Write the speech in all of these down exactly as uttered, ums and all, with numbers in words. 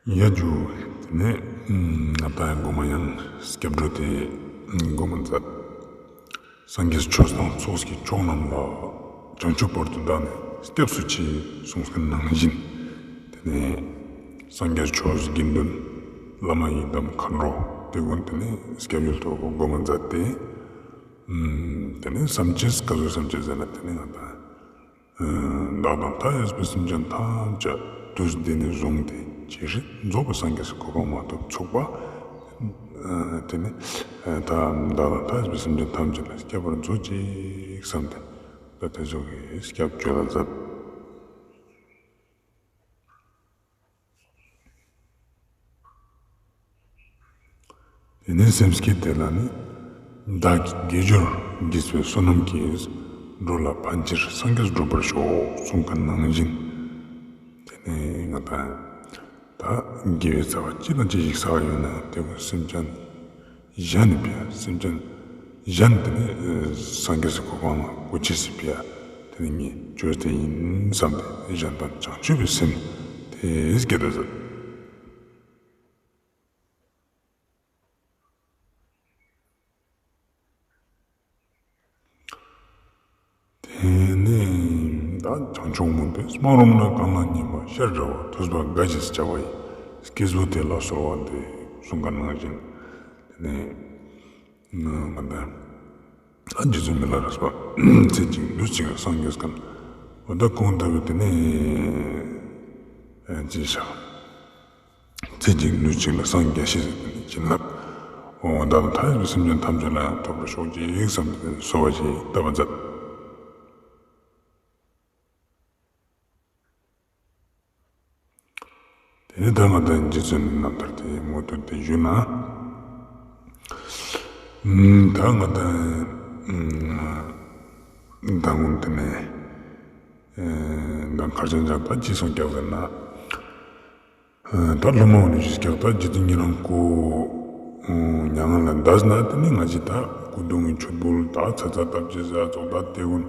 ཡ་ཇུ། དེ་ནས་ང་དང་མགོ་མ་ཡང་སྐྱབས་འགྲོ་དེ་མགོ་མ་མཛད། སངས་རྒྱས་ཆོས་དང་ཚོགས་ཀྱི་མཆོག་རྣམས་ལ། བྱང་ཆུབ་བར་དུ་བདག་ནི་སྐྱབས་སུ་མཆི། གསུངས་པ་ནང་བཞིན། དེ་ནས་སངས་རྒྱས་ཆོས་དགེ་འདུན་བླ་མ་ཡི་དམ་མཁའ་འགྲོ་དེ་ཀུན་དེ་ནས་སྐྱབས་ཡུལ་དུ་མགོ་མ་མཛད་དེ། དེ་ནས་བསམ་བྱེད་ག་ཚོད་བསམ་བྱེད་ཟེར་ན་དེ་ནས་ང་དང་། བདག་དང་མཐའ་ཡས་པའི་སེམས་ཅན་ཐམས་ཅད་དུས་འདི་ནས་བཟུང་སྟེ་ཇི་སྲིད་རྫོགས་པའི་སངས་རྒྱས་སུ་གོ་འཕང་མ་ཐོབ་ཚུགས་པ། དེ་ནི་ད་བདག་དང་མཐའ་ཡས་པའི་སེམས་ཅན་ཐམས་ཅད་ལ་སྐྱབས་པར་མཛོད་ཅིག་བསམ་སྟེ། ད་དེ་ཚོ་གི་སྐྱབས་བཅོལ་ལ་མཛད། དེ་ནས་སེམས་བསྐྱེད་དེ་ལ་ནི། བདག་གིས་དགེ་སྦྱོར་བགྱིས་པའི་བསོད་ནམས་ཀྱིས། འགྲོ་ལ་ཕན་ཕྱིར་སངས་རྒྱས་འགྲུབ་པར་ཤོག་གསུངས་པ་ནང་བཞིན། དེ་ནས་ང་དང་ད་དགེ་བའི་རྩ་བ་ཅི་དང་ཅི་ཞིག་བསགས་ཡོད་ན་དེ་ཀུན་སེམས་ཅན་གཞན་ནི་ཕི་ཡ། སེམས་ཅན་གཞན་དེ་ནི་སངས་རྒྱས་སུ་གོ་འཕང་ལ་སྒོ་ཕྱེ་སྲིད་ཕི་ཡ། དེ་ནི་ངས་བཅོལ་དེ་ཡིན་བསམ་སྟེ་གཞན་དོན་བྱང་ཆུབ་པའི་སེམས་དེ་བསྐྱེད་དུ་མཛད། དེ་ནས་ད་བྱང་ཆུབ་སྨོན་པའི་སྨོན་ལམ་ནི། གང་ལ་སྙིང་པོ་ཤར་འདྲ་བ། ཐུབ་པ་དགའ་ཞིང་སྐྱོ་བ་ཡི། སྐྱེས་བུ་དེ་ལ་གསོལ་བ་འདེབས། གསུངས་པ་ནང་བཞིན། དེ་ནས་ང་ད་རྗེ་བཙུན་མི་ལ་རས་པ་ཚེ་གཅིག་ལུས་གཅིག་ལ་སངས་རྒྱས་ཀྱི་འོ་ད་གོང་ལྟ་བུ་དེ་ནས་ཅི་བྱ། ཚེ་གཅིག་ལུས་གཅིག་ལ་སངས་རྒྱས་ཤིང་ཟེར་དེ་ནི་བྱིན་རླབས། འོ་བདག་དང་མཐའ་ཡས་པའི་སེམས་ཅན་ཐམས་ཅད་ལ་ཡང་ཐོབ་པར་ཤོག་ཅིག་བསམ་སྟེ་གསོལ་བ་ཞིག་བཏབ་པ་མཛད། དེ་ནས་ད་ང་དང་རྗེ་བཙུན་རྣམ་ཐར་དེ་མུ་མཐུད་དེ་ཞུས་ན། ད་ང་དང་ད་ངུན་དེ་ནས་ད་ཁར་ཅན་ཅང་ད་ཅི་སོང་རྒྱག་ཟེར་ན། ད་སློབ་མ་འོ་ནི་ཞིག་ཀྱང་ད་རྗེ་བཙུན་ཉི་རང་ཁོ་མྱ་ངན་ལས་འདས་ན་དེ་ནི་ང་ཅི་ད་སྐུ་གདུང་གི་མཆོད་འབུལ་ད་ཚ་ཚ་བཏབ་ཅེས་ཟ་ཙོག་ད་དེ་ཀུན་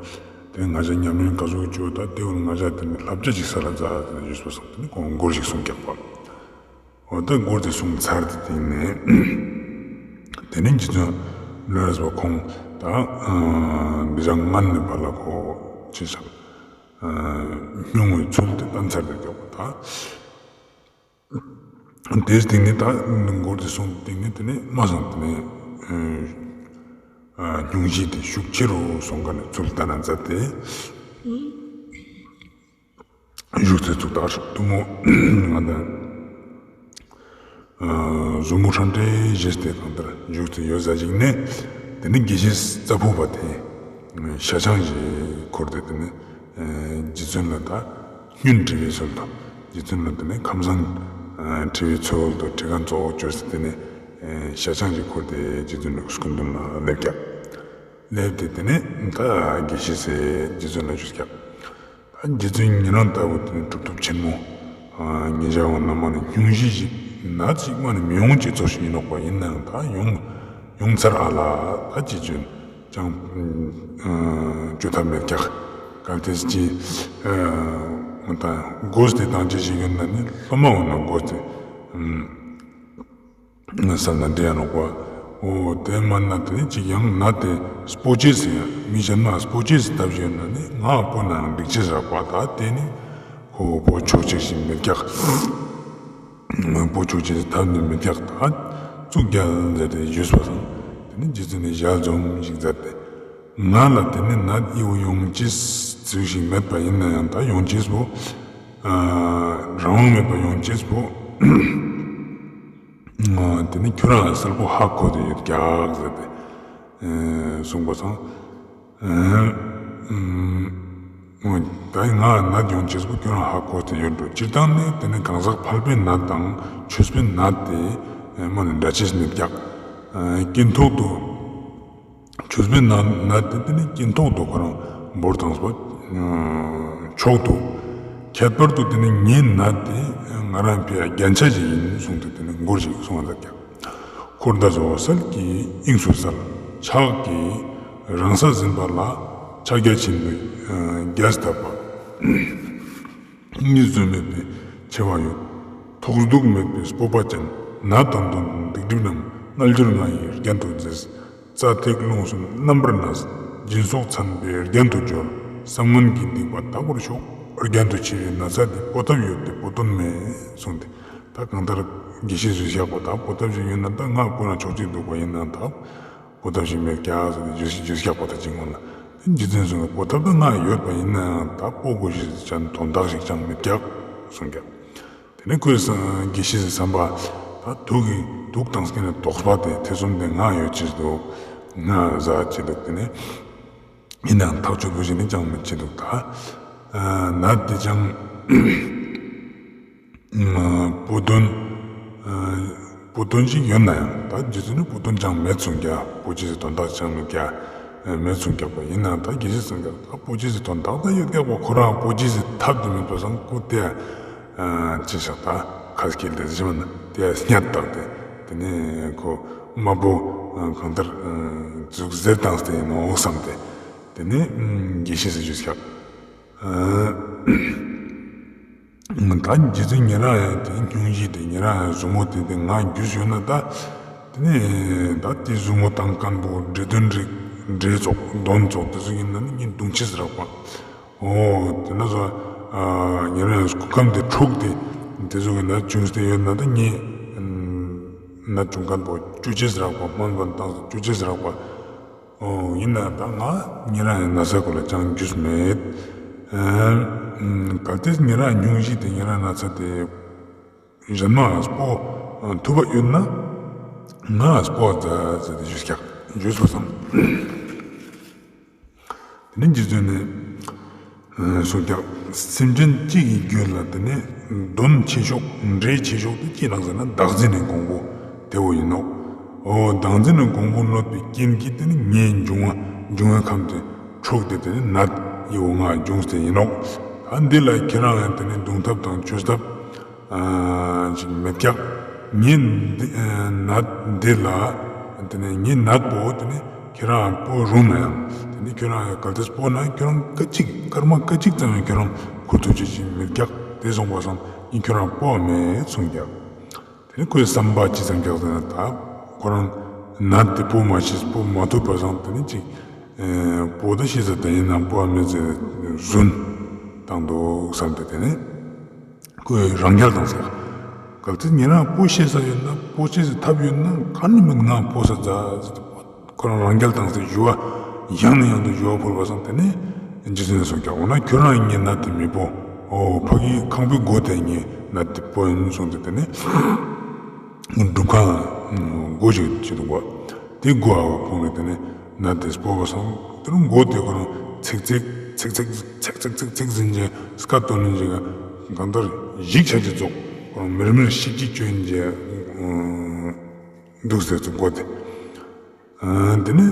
དེ་ང་ཅག་ཉམས་ལེན་ག་ཟུག་བཅོས་ད་དེ་ཀུན་ང་ཅག་དེ་ནི་བསླབ་བྱ་ཅིག་ས་ལ་ཛ་ཡོད་སོ་སོང་དེ་ནི་ཁོང་མགུར་ཞིག་གསུང་རྒྱག་པ། འོ་ད་མགུར་དེ་གསུང་ཚར་དེ་དེ་ནས་དེ་ནི་རྗེ་བཙུན་ལོས་རས་པ་ཁོང་ད་འདི་ཅང་ངན་ནི་བ་ལ་ཁོ་ཅི་ཞག་སྙུང་བའི་ཚུལ་དེ་བསྟན་ཚར་དེ་རྒྱག་པ་ད། དེའི་སྟེང་ནས་ད་མགུར་དེ་གསུངས་སྟེང་ནས་དེ་ནས་མ་སོང་དེ་ནས་སྙུང་གཞི་དེ་ཤུགས་ཆེ་རུ་སོང་ག་ནས་ཚུལ་ལྟ་ན་མཛད་དེ། བཞུགས་ཚེ་ཚུགས་ཐག་ཐུ་མོ་ང་དང་གཟུགས་མོ་ཁྲ་འདྲེ་བཞེས་ཏེ་གང་ལྟར་བཞུགས་ཚེ་ཡོད་ཟ་ཞིག་ནས་དེ་ནས་དགེ་བཤེས་རྩ་ཕུག་པ་དེ་ཤ་ཆང་ཞིག་འཁོར་ཏེ་དེ་ནས། རྗེ་བཙུན་ལ་ད་སྙུན་དྲི་བའི་ཚུལ་དང་རྗེ་བཙུན་ལ་དེ་ནས་ཁམས་བཟང་དྲི་བའི་ཚུལ་དུ་དྲི་ཁ་ཙོག་བཅོས་ཏེ་དེ་ནས་ཤ་ཆང་ཞིག་ཁུར་ཏེ་རྗེ་བཙུན་ལ་སྐུ་མདུན་ལ་སླེབས་ཀྱང་། སླེབས་ཏེ་དེ་ནས་ད་དགེ་བཤེས་ཟེར་རྗེ་བཙུན་ལ་ཞུས་ཀྱང་། ད་རྗེ་བཙུན་ཉེ་རང་ལྟ་བུ་དེ་ནས་གྲུབ་ཐོབ་ཆེན་མོ་ཉེ་ཞའོ་ན་མ་ནས་སྙུང་གཞི་ཞིག་ན་ཅིག་མ་ནས་མི་ཡོང་ཅེས་ཚོ་ཞིག་ཡིན་ནོག་པ། ཡིན་ནའང་ད་ཡོང་ཡོང་ཚར་ཨ་ལ་ད་རྗེ་བཙུན། ཅང་བཅོས་ཐབས་མེད་ཀྱག་གལ་ཏེ་ཅི་ད་སྒོས་ཏེ་དང་ཅི་ཞིག་ཡོད་ན་ནི་སློབ་མ་འོ་ན་སྒོས་ཏེ་བསམ་ན་འདྲེ་ཡང་ནོག་པ། འོ་དེ་མ་ན་དེ་ནི་ཅིག་ཡང་ན་དེ་སྤོ་ཅེས་ཟེར་ཡང་མི་གཞན་མ་སྤོ་ཅེས་ཟེར་ཐབས་ཡོད་ན་ནི་ང་སྤོ་ནའང་འགྲིག་ཅེས་རག་པ་ད་དེ་ནི་ཁོ་སྤོ་ཆོག་ཅིག་ཞིག་མེད་ཀྱག་ང་པོ་ཆོས་ཅན་ཐབས་ནི་མི་རྒྱག་ད་གཙུག་རྒྱལ་མཛད་དེ་བཞུགས་པ་དང་དེ་ནི་རྗེ་བཙུན་ནི་ཞལ་འཛོམས་ཤིག་མཛད་དེ། ང་ལ་དེ་ནི་ནད་ཨི་བོ་ཡོང་ཅེས་ཚུལ་ཞིག་མེད་པ་ཡིན་ན་ཡང་ད་ཡོང་ཅེས་པོ། རང་དབང་མེད་པ་ཡོང་ཅེས་པོ། དེ་ནི་ཁྱོད་རང་གསལ་པོ་ཧ་གོ་དེ་ཡོད་རྒྱག་མཛད་དེ། གསུངས་པ་དང་། ད་ང་ནད་ཡོང་ཅེས་པོ་ཁྱོད་རང་ཧ་གོ་སྟེ་ཡོད་འགྲོ། སྤྱིར་བཏང་ནི་དེ་ནི་གང་ཟག་ཕལ་པའི་ནད་དང་ཆོས་པའི་ནད་དེ་མ་ནི་འདྲ་ཆེས་མི་རྒྱག་སྐྱིན་ཐོག་ཏུ་ཆོས་པའི་ནད་ནད་དེ་དེ་ནི་སྐྱིན་ཐོག་ཏུ་ཁོ་རང་འབོར་དང་པོ་མཆོག་ཏུ། ཁྱད་པར་དུ་དེ་ནི་ངའི་ནད་དེ་ང་རང་ཕི་ཡ་རྒྱན་ཆ་ཞིག་ཡིན་གསུངས་ཏེ་དེ་ནི་མགུར་ཞིག་གསུངས་པ་རྒྱག་འཁོར་འདས་འོད་གསལ་གྱི་དབྱིངས་སུ་གསལ། ཕྱག་གིས་རང་ས་ཟིན་པ་ལ། ཕྱག་རྒྱ་ཆེན་པོས་རྒྱས་བཏབ་པ། གཉིས་སུ་མེད་པའི་ཆེ་བ་ཡོད། དོགས་སྡུག་མེད་པའི་སྤོབས་པ་ཅན། ན་དང་གདོན་སྡིག་སྒྲིབ་རྣམས། རྣལ་འབྱོར་ང་ཡི་རྒྱན་དུ་མཛེས། རྩ་ཐིག་རླུང་གསུམ་རྣམ་པར་གནས། སྦྱིན་སོགས་ཚངས་པའི་རྒྱན་དུ་སྦྱོར། བསམ་ངན་གྱི་སྡིག་པ་དག་པར་ཤོག། རྒྱན་དུ་ཆེ་བའི་ན་ཚ་འདི། སྤོ་ཐབས་ཡོད་དེ་སྤོ་དོན་མེད་གསུངས་ཏེ། ད་གང་ལྟར་དགེ་བཤེས་སུ་བཞག་པ་དང་སྤོ་ཐབས་ཤིག་ཡོད་ན་ད་ང་སྤོ་ན་ཆོག་ཅིག་འདུག་པ་ཡིན་ན་ད་སྤོ་ཐབས་ཤིག་མེད་ཀྱག་ཟེར་ཏེ་རྗེས་བཞག་པ་དང་གཅིག་མཚུངས་ལ། དེ་རྗེ་བཙུན་སུ་ལ་སྤོ་ཐབས་ད་ང་ཡོད་པ་ཡིན་ན་ད་སྤོ་དགོས་ཤེས་ཅང་དོན་དག་ཞིག་ཅང་མེད་ཀྱག་གསུངས་ཀྱག། དེ་ནས་ཁོས་དགེ་བཤེས་སུ་བསམ་པ། ད་དུག་གི་དུག་དང་སྐྱེ་ནས་དོགས་པ་དེ་ཐེ་ཚོམ་དེ་ང་ཡོད་ཅིག་འདུག། ང་ཟ་ཅིག་འདུག། དེ་ནས་ཡིན་ནའང་ཐག་ཆོད་པོ་ཞིག་ནི་ཅང་མི་བྱེད་འདུག་ད། ན་དེ་ཅང་སྤོ་དོན་སྤོ་དོན་ཞིག་ཡོད་ན་ཡང་ད་རྗེ་བཙུན་ནི་སྤོ་དོན་ཅང་མེད་གསུངས་ཀྱག། སྤོ་ཅེས་སི་དོན་དག་ཅང་མེད་ཀྱག། མེད་གསུངས་ཀྱག་པ་ཡིན་ནའང་ད་དགེ་བཤེས་གསུངས་ཀྱག་ད་སྤོ་ཅེས་སི་དོན་དག་ད་ཡོད་ཀྱག་པ། ཁོ་རང་སྤོ་ཅེས་སི་ཐབས་དེ་མེད་པ་སང་ཁོ་དེ་ཅི་བཞག་ད་ཁ་སྐྱེལ་དེ་ཟེར་བ་ན་དེ་སྙད་བཏགས་ཏེ། དེ་ནས་ཁོ་དམར་པོ་གང་ལྟར་ཟུག་གཟེར་བཏང་སྟེ་ཡིན་ནོ་བསམ་སྟེ། དེ་ནས་དགེ་བཤེས་སུ་ཞུས་ཀྱག། ད་རྗེ་བཙུན་ཉེ་རང་ཡང་དེ་སྙུང་གཞི་དེ་ཉེ་རང་ཡང་ཟུར་མོ་དེ་དེ་ང་རྒྱུས་ཡོད་ན་ད། དེ་ནས་ད་དེ་ཟུར་མོ་དང་མཁན་པོ་འདྲེ་གདོན་རིགས་འདྲེ་ཚོགས་གདོན་ཚོགས་དེ་ཚོ་ཡིན་ན་ནི་ངས་མདུང་ཕྱིས་རག་པ། ཨོ་དེ་ན་ཚོ་ཉེ་རང་ཡང་སྐུ་ཁམས་དེ་འཁྲུགས་ཏེ་དེ་ཚོ་གི་ན་བྱུང་སྟེ་ཡོད་ན་ད་ངས་ན་བྱུང་མཁན་པོ་བཅུ་ཕྱིས་རག་པ། སྨན་པ་བཏང་སྟེ་བཅུ་ཕྱིས་རག་པ། ཨོ་ཡིན་ན་ད་ང་ཉེ་རང་ཡང་ན་ཚ་སྐོར་ལ་ཅང་རྒྱུས་མེད། གལ་ཏེ་ཉེ་རང་སྙུང་གཞི་དེ་ཉེ་རང་ན་ཚ་དེ་གཞན་མ་སྤོ་ཐུབ་པ་ཡོད་ན་ང་སྤོ་ཛ་ཟེར་ཏེ་ཞུས་ཀྱག། ཞུས་པ་སང་། དེ་ནས་རྗེ་བཙུན་ནས་གསུངས་ཀྱག། སེམས་ཅན་གཅིག་གི་རྒྱུད་ལ་དེ་ནས་གདོན་ཆེ་ཤོས་འདྲེ་ཆེ་ཤོས་དེ་ཅི་ལགས་ཟེར་ན་བདག་འཛིན་ནས་འགོང་པོ་དེ་བོ་ཡིན་ནོ། ཨོ་བདག་འཛིན་ནས་འགོང་པོ་གནོད་པའི་རྐྱེན་གྱིས་དེ་ནས་ངའི་འབྱུང་བ་འབྱུང་བའི་ཁམས་དེ་འཁྲུགས་ཏེ་དེ་ནས་ནད་ཡི་བོ་ང་འབྱུང་སྟེ་ཡིན་ནོ། ད་འདི་ལ་ཁྱེད་རང་ཡང་དེ་ནས་བརྡུང་ཐབས་དང་བཅོས་ཐབས་ཅིག་མེད་ཀྱག། ངའི་འདི་ནད་འདི་ལ་དེ་ནས་ངའི་ནད་པོ་དེ་ནས་ཁྱེད་རང་སྤོ་རུང་ན་ཡང་དེ་ནས་ཁྱེད་རང་ཡང་གལ་ཏེ་སྤོ་ན་ཁྱེད་རང་སྐད་ཅིག་སྐར་མ་སྐད་ཅིག་ཙམ་ཡང་ཁྱེད་རང་འཁུར་ཐུབ་ཅེས་ཅིག་མེད་ཀྱག། དེ་སོང་པ་སང་ངས་ཁྱེད་རང་སྤོ་བ་མེད་གསུངས་ཀྱག། དེ་ནས་ཁོའི་བསམ་པ་ཅི་ཙམ་ཀྱག་ཟེར་ན་ད་ཁོ་རང་ནད་དེ་སྤོ་མ་ཤེས་སྤོ་མ་ཐུབ་པ་སང་དེ་ནས་ཅིག་སྤོ་ད་ཤེས་ས་དེ་ཡིན་ན་སྤོ་བ་མེད་ཟེར་རྫུན་བཏང་འདུག་བསམ་སྟེ་དེ་ནས། ཁོས་རང་རྒྱལ་བཏང་ཟེར། གལ་ཏེ་ཉེ་རང་སྤོ་ཤེས་ས་ཡོད་ན་སྤོ་ཤེས་སའི་ཐབས་ཡོད་ན་ག་ནས་མིན་ང་སྤོ་ས་མཛད་ཟེར་ཏེ་ཁོ་རང་རང་རྒྱལ་བཏང་སྟེ་ཞུ་བ་ཡང་ནས་ཡང་དུ་ཞུ་བ་ཕུལ་བ་སང་དེ་ནས་རྗེ་བཙུན་ནས་གསུངས་ཀྱག། འོ་ན་ཁྱོད་རང་ངའི་ནད་དེ་མི་སྤོ། ཨོ་ཕ་གི་ཁང་པའི་སྒོ་དེ་ངའི་ནད་དེ་སྤོ་ཡིན་གསུངས་ཏེ་དེ་ནས་སྒྲུབ་ཁང་སྒོ་ཞིག་ཅིག་འདུག་པ། དེ་སྒོ་ཨ་བ་ཕུང་ནས་དེ་ནས་ནད་དེ་སྤོ་བ་སང་དེ་རུ་མགོ་དེ་ཁོ་རང་ཚིག་ཚིག་ཚིག་ཚིག་ཚིག་ཚིག་ཚིག་ཚིག་ཟིན་རྗེས་སྐད་བཏོན་ནས་ཅིག་གང་ལྟར་ཡིག་ཆ་ཅིག་བཙུགས། ཁོ་རང་མེར་མེར་ཤིག་ཅིག་བཅོས་ཡིན་རྗེས་འདུག་ཟེར་ཚུལ་མགོ་དེ། དེ་ནས་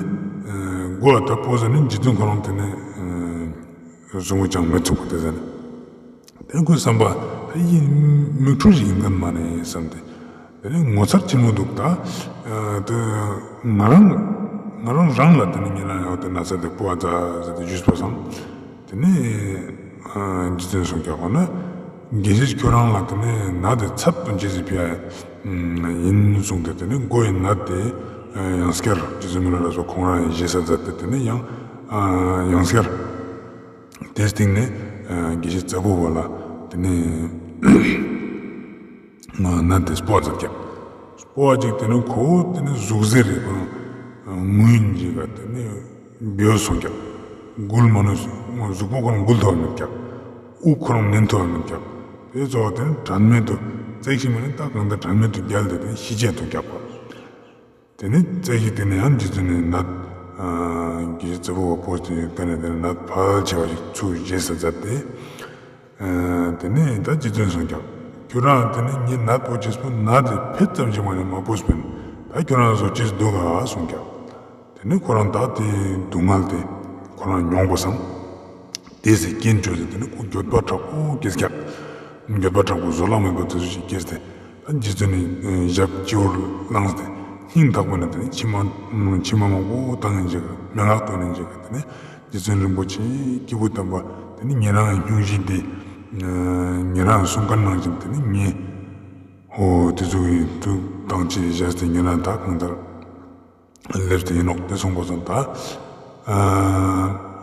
མགོ་ལ་ད་སྤོ་ཟེར་ནས་རྗེ་བཙུན་ཁོ་རང་དེ་ནས་བཟུང་བ་ཅང་མི་ཚུགས་པ་དེ་ཟེར་ནས། དེ་ཁོའི་བསམ་པ་ད་ཡིན་མིག་འཕྲུལ་ཞིག་ཡིན་མཁན་མ་རེད་བསམ་སྟེ། དེ་ནས་ངོ་མཚར་ཆེན་མོ་འདུག་ད། དེ་ང་རང་ང་རང་རང་ལ་དེ་ནས་ཉེ་རང་ཡང་དེ་ན་ཚ་དེ་སྤོ་བ་ཛ་ཟེར་ཏེ་ཞུས་པ་སང་། དེ་ནས་རྗེ་བཙུན་གསུངས་ཀྱག། འོ་ན་དགེ་བཤེས་ཁྱོད་རང་ལ་དེ་ནས་ནད་དེ་ཚབ་ཏུ་འཇལ་ཟེར་ཕི་ཡ་ཡིན་གསུངས་ཏེ་དེ་ནས་མགོ་ཡི་ནད་དེ་ཡང་སྐྱར་རྗེ་བཙུན་མི་ལ་ལ་སོགས་ཁོང་རང་ཡང་ཞེ་ས་མཛད་དེ་དེ་ནས་ཡང་ཡང་སྐྱར། དེའི་སྟེང་ནས་དགེ་བཤེས་རྩ་བོ་བ་ལ་དེ་ནས་ནད་དེ་སྤོ་བ་མཛད་ཀྱག། སྤོ་བ་ཅིག་དེ་ནས་ཁོ་དེ་ནས་ཟུག་གཟེར་རེ་ཁོ་རང་ངུ་ཡིན་ཅིག་ག་དེ་ནས་འབོལ་སོང་ཀྱག། འགུལ་མ་ནུས་གཟུགས་པོ་ཁོ་རང་འགུལ་ཐུབ་པ་མེད་ཀྱག། དབུགས་ཁོ་རང་ནན་ཐུབ་པ་མེད་ཀྱག། དེ་ཚོ་དེ་ནས་དྲན་མེད་དུ་བཙལ་ཞིག་མ་ནས་ད་གང་ལྟར་དྲན་མེད་དུ་བརྒྱལ་ཏེ་དེ་ནས་ཤི་ཆད་ཐུག་ཀྱག་པ། དེ་ནས་རྩེ་གཅིག་དེ་ནས་ཡང་རྗེ་བཙུན་ནས་ནད། དགེ་བཤེས་རྩ་བོ་བ་སྤོས་ཏེ་ཡོད་མཁན་ནས་དེ་ནས་ནད་ཕལ་ཆེ་བ་ཞིག་ཚུར་བཞེས་ས་མཛད་དེ། དེ་ནས་ད་རྗེ་བཙུན་གསུངས་ཀྱག། ཁྱོད་རང་དེ་ནས་ངའི་ནད་སྤོ་ཅེས་པོ་ནད་དེ་ཕེད་ཙམ་ཞིག་མ་ནས་མ་སྤོས་པས་ན་ད་ཁྱོད་རང་བཟོ་ཅེས་འདུག་ག་གསུངས་ཀྱག། དེ་ནས་ཁོ་རང་ད་དེ་སྡུག་བསྔལ་དེ་ཁོ་རང་མྱོང་དགོས་སམ། དེ་ཟེར་རྐྱེན་བྱོས་ཟེར་དེ་ནས་ཁོ་འགྱོད་པ་དྲག་པོ་སྐྱེས་ཀྱག། འགྱོད་པ་དྲག་པོ་བཟོད་གླགས་མེད་པ་དེ་ཚོ་ཞིག་སྐྱེས་ཏེ། ད་རྗེ་བཙུན་ནི་ཞབས་སྤྱི་བོར་བླངས་ཏེ་སྙིང་ཐག་པ་ནས་དེ་ནས་མཆི་མ་མཆི་མ་མང་པོ་བཏང་ཡིན་ཅིག་མན་ངག་བཏོན་ཡིན་ཅིག་དེ་ནས་རྗེ་བཙུན་རིན་པོ་ཆེ་སྐྱེས་བུ་དམ་པ་དེ་ནས་ཉེ་རང་སྙུང་གཞི་འདི་ཉེ་རང་གསུང་མཁན་ནང་བཞིན་དེ་ནས་ངས་ དེ་ཚོ་གི་ཐུགས་དང་ཅི་བཞག་སྟེ་ཉེ་རང་ད་གང་ལྟར་སླེབས་ཏེ་ཡིན་ནོག་དེ་གསུངས་པ་སོང་ད།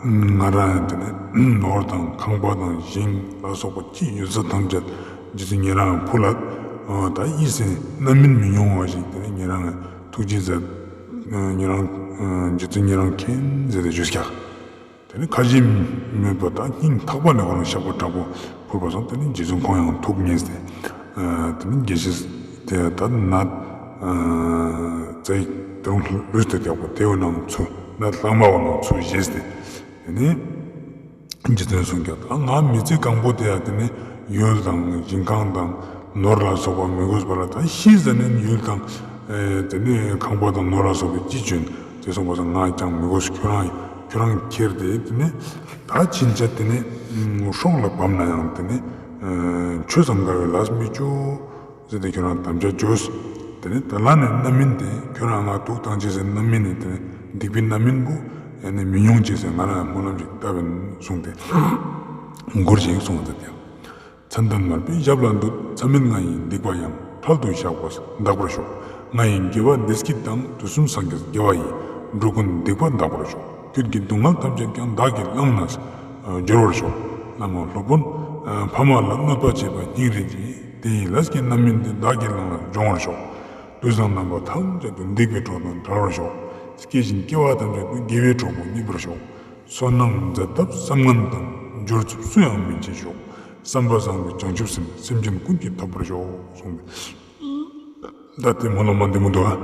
ང་རང་ཡང་དེ་ནས་ནོར་དང་ཁང་པ་དང་ཞིང་ལ་སོགས་པ་ཅི་ཡོད་ས་ཐམས་ཅད་རྗེ་བཙུན་ཉེ་རང་ཕུལ་ལ། ད་ཡིད་སེམས་རྣམ་སྨིན་མི་མྱོང་བ་ཞིག་དེ་ནས་ཉེ་རང་ཐུགས་རྗེ་མཛད། ཉེ་རང་རྗེ་བཙུན་ཉེ་རང་མཁྱེན་མཛད་དེ་བཞུགས་ཀྱང་། དེ་ནི་ཁ་ཞེ་མེད་པ་དང་སྙིང་ཐག་པ་ནས་ཁོ་རང་བཤགས་པ་དྲག་པོ་ཕུལ་བ་སོང་། དེ་ནི་རྗེ་བཙུན་ཁོང་ཡང་ཐུགས་མཉེས་ཏེ། དེ་ནི་དགེ་བཤེས་དེ་ད་ནད་རྩ་ཡི་དེ་རུང་ལུས་ཏེ་རྒྱག་པ་དེ་བ་ནང་ཚུ་ནད་ལྷག་མ་བ་ནང་ཚུ་བཞེས་ཏེ། དེ་ནི་རྗེ་བཙུན་གསུངས་ཀྱང་ད་ང་མི་ཚེ་གང་པོ་དེ་ཡང་དེ་ནི་ཡུལ་དང་ཞིང་ཁང་དང་ནོར་ལ་སོགས་པ་མི་དགོས་པ་ལ་ད་ཤི་ཟ་ནས་ཡུལ་དང་དེ་ནི་ཁང་པ་དང་ནོར་ལ་སོགས་པའི་ཅི་བྱོན་དེ་སོང་པ་སང་ང་ཅང་མི་དགོས། ཁྱོད་རང་ཁྱོད་རང་ཁྱེར་ཏེ་དེ་ནི་ད་ཕྱིན་ཆད་དེ་ནི་སྲོག་ལ་བབ་ན་ཡང་དེ་ནི་ཆོས་སམ་དགའ་བའི་ལས་མི་བཅོ་ཟེར་ཏེ་ཁྱོད་རང་དམ་བཅའ་བཅོས། དེ་ནི་ད་ལ་ནི་རྣམ་སྨིན་དེ་ཁྱོད་རང་ང་དུག་བཏང་ཅེས་ཟེར་རྣམ་སྨིན་ནི་དེ་ནི་སྡིག་པའི་རྣམ་སྨིན་པོ་ཡང་ནི་མི་མྱོང་ཅེས་ཟེར་ང་རང་སྨོན་ལམ་ཞིག་བཏབ་པས་གསུངས་ཏེ་མགུར་ཞིག་གསུངས་ཏེ། མཚན་དང་མར་པའི་ཞབས་ལ་འདུད། མཚམས་མེད་ང་ཡི་སྡིག་པ་ཡང་། འཕྲལ་དུ་བཤགས་པ་འདག་པར་ཤོག། ང་ཡི་དགེ་བ་བདེ་སྐྱིད་དང་། དུས་གསུམ་སངས་རྒྱས་དགེ་བ་ཡིས། འགྲོ་ཀུན་སྡིག་པ་འདག་པར་ཤོག། ཁྱོད་ཀྱི་སྡུག་བསྔལ་ཐམས་ཅད་ཀྱང་། བདག་གིས་བླངས་ནས་སྦྱོར་བར་ཤོག། བླ་མ་སློབ་དཔོན་ཕ་མ་ལ་གནོད་པ་བྱས་པ་སྙིང་རེ་རྗེ། དེ་ཡི་ལས་ཀྱི་རྣམ་སྨིན་དེ། བདག་གིས་བླངས་ནས་སྦྱོང་བར་ཤོག། དུས་དང་རྣམ་པ་ཐམས་ཅད་དུ། སྡིག་པའི་གྲོགས་དང་བྲལ་བར་ཤོག། སྐྱེ་ཞིང་སྐྱེ་བ་ཐམས་ཅད་དུ། དགེ་བའི་གྲོགས་པོ་རྙེད་པར་ཤོག། བསོད་ནམས་མཛད་ཐབས་བསམ་ངན་དང་། སྦྱོར་ཚུལ་སུ་ཡང་མི་བྱེད་ཤོག། བསམ་པ་བཟང་པོས་བྱང་ཆུབ་སེམས། སེམས་ཅན་ཀུན་གྱིས་ཐོབ་པར་ཤོག་གསུངས་ཏེ། ད་དེ་སྨོན་ལམ་མ་འདི་མོ་འདུག་ཨ།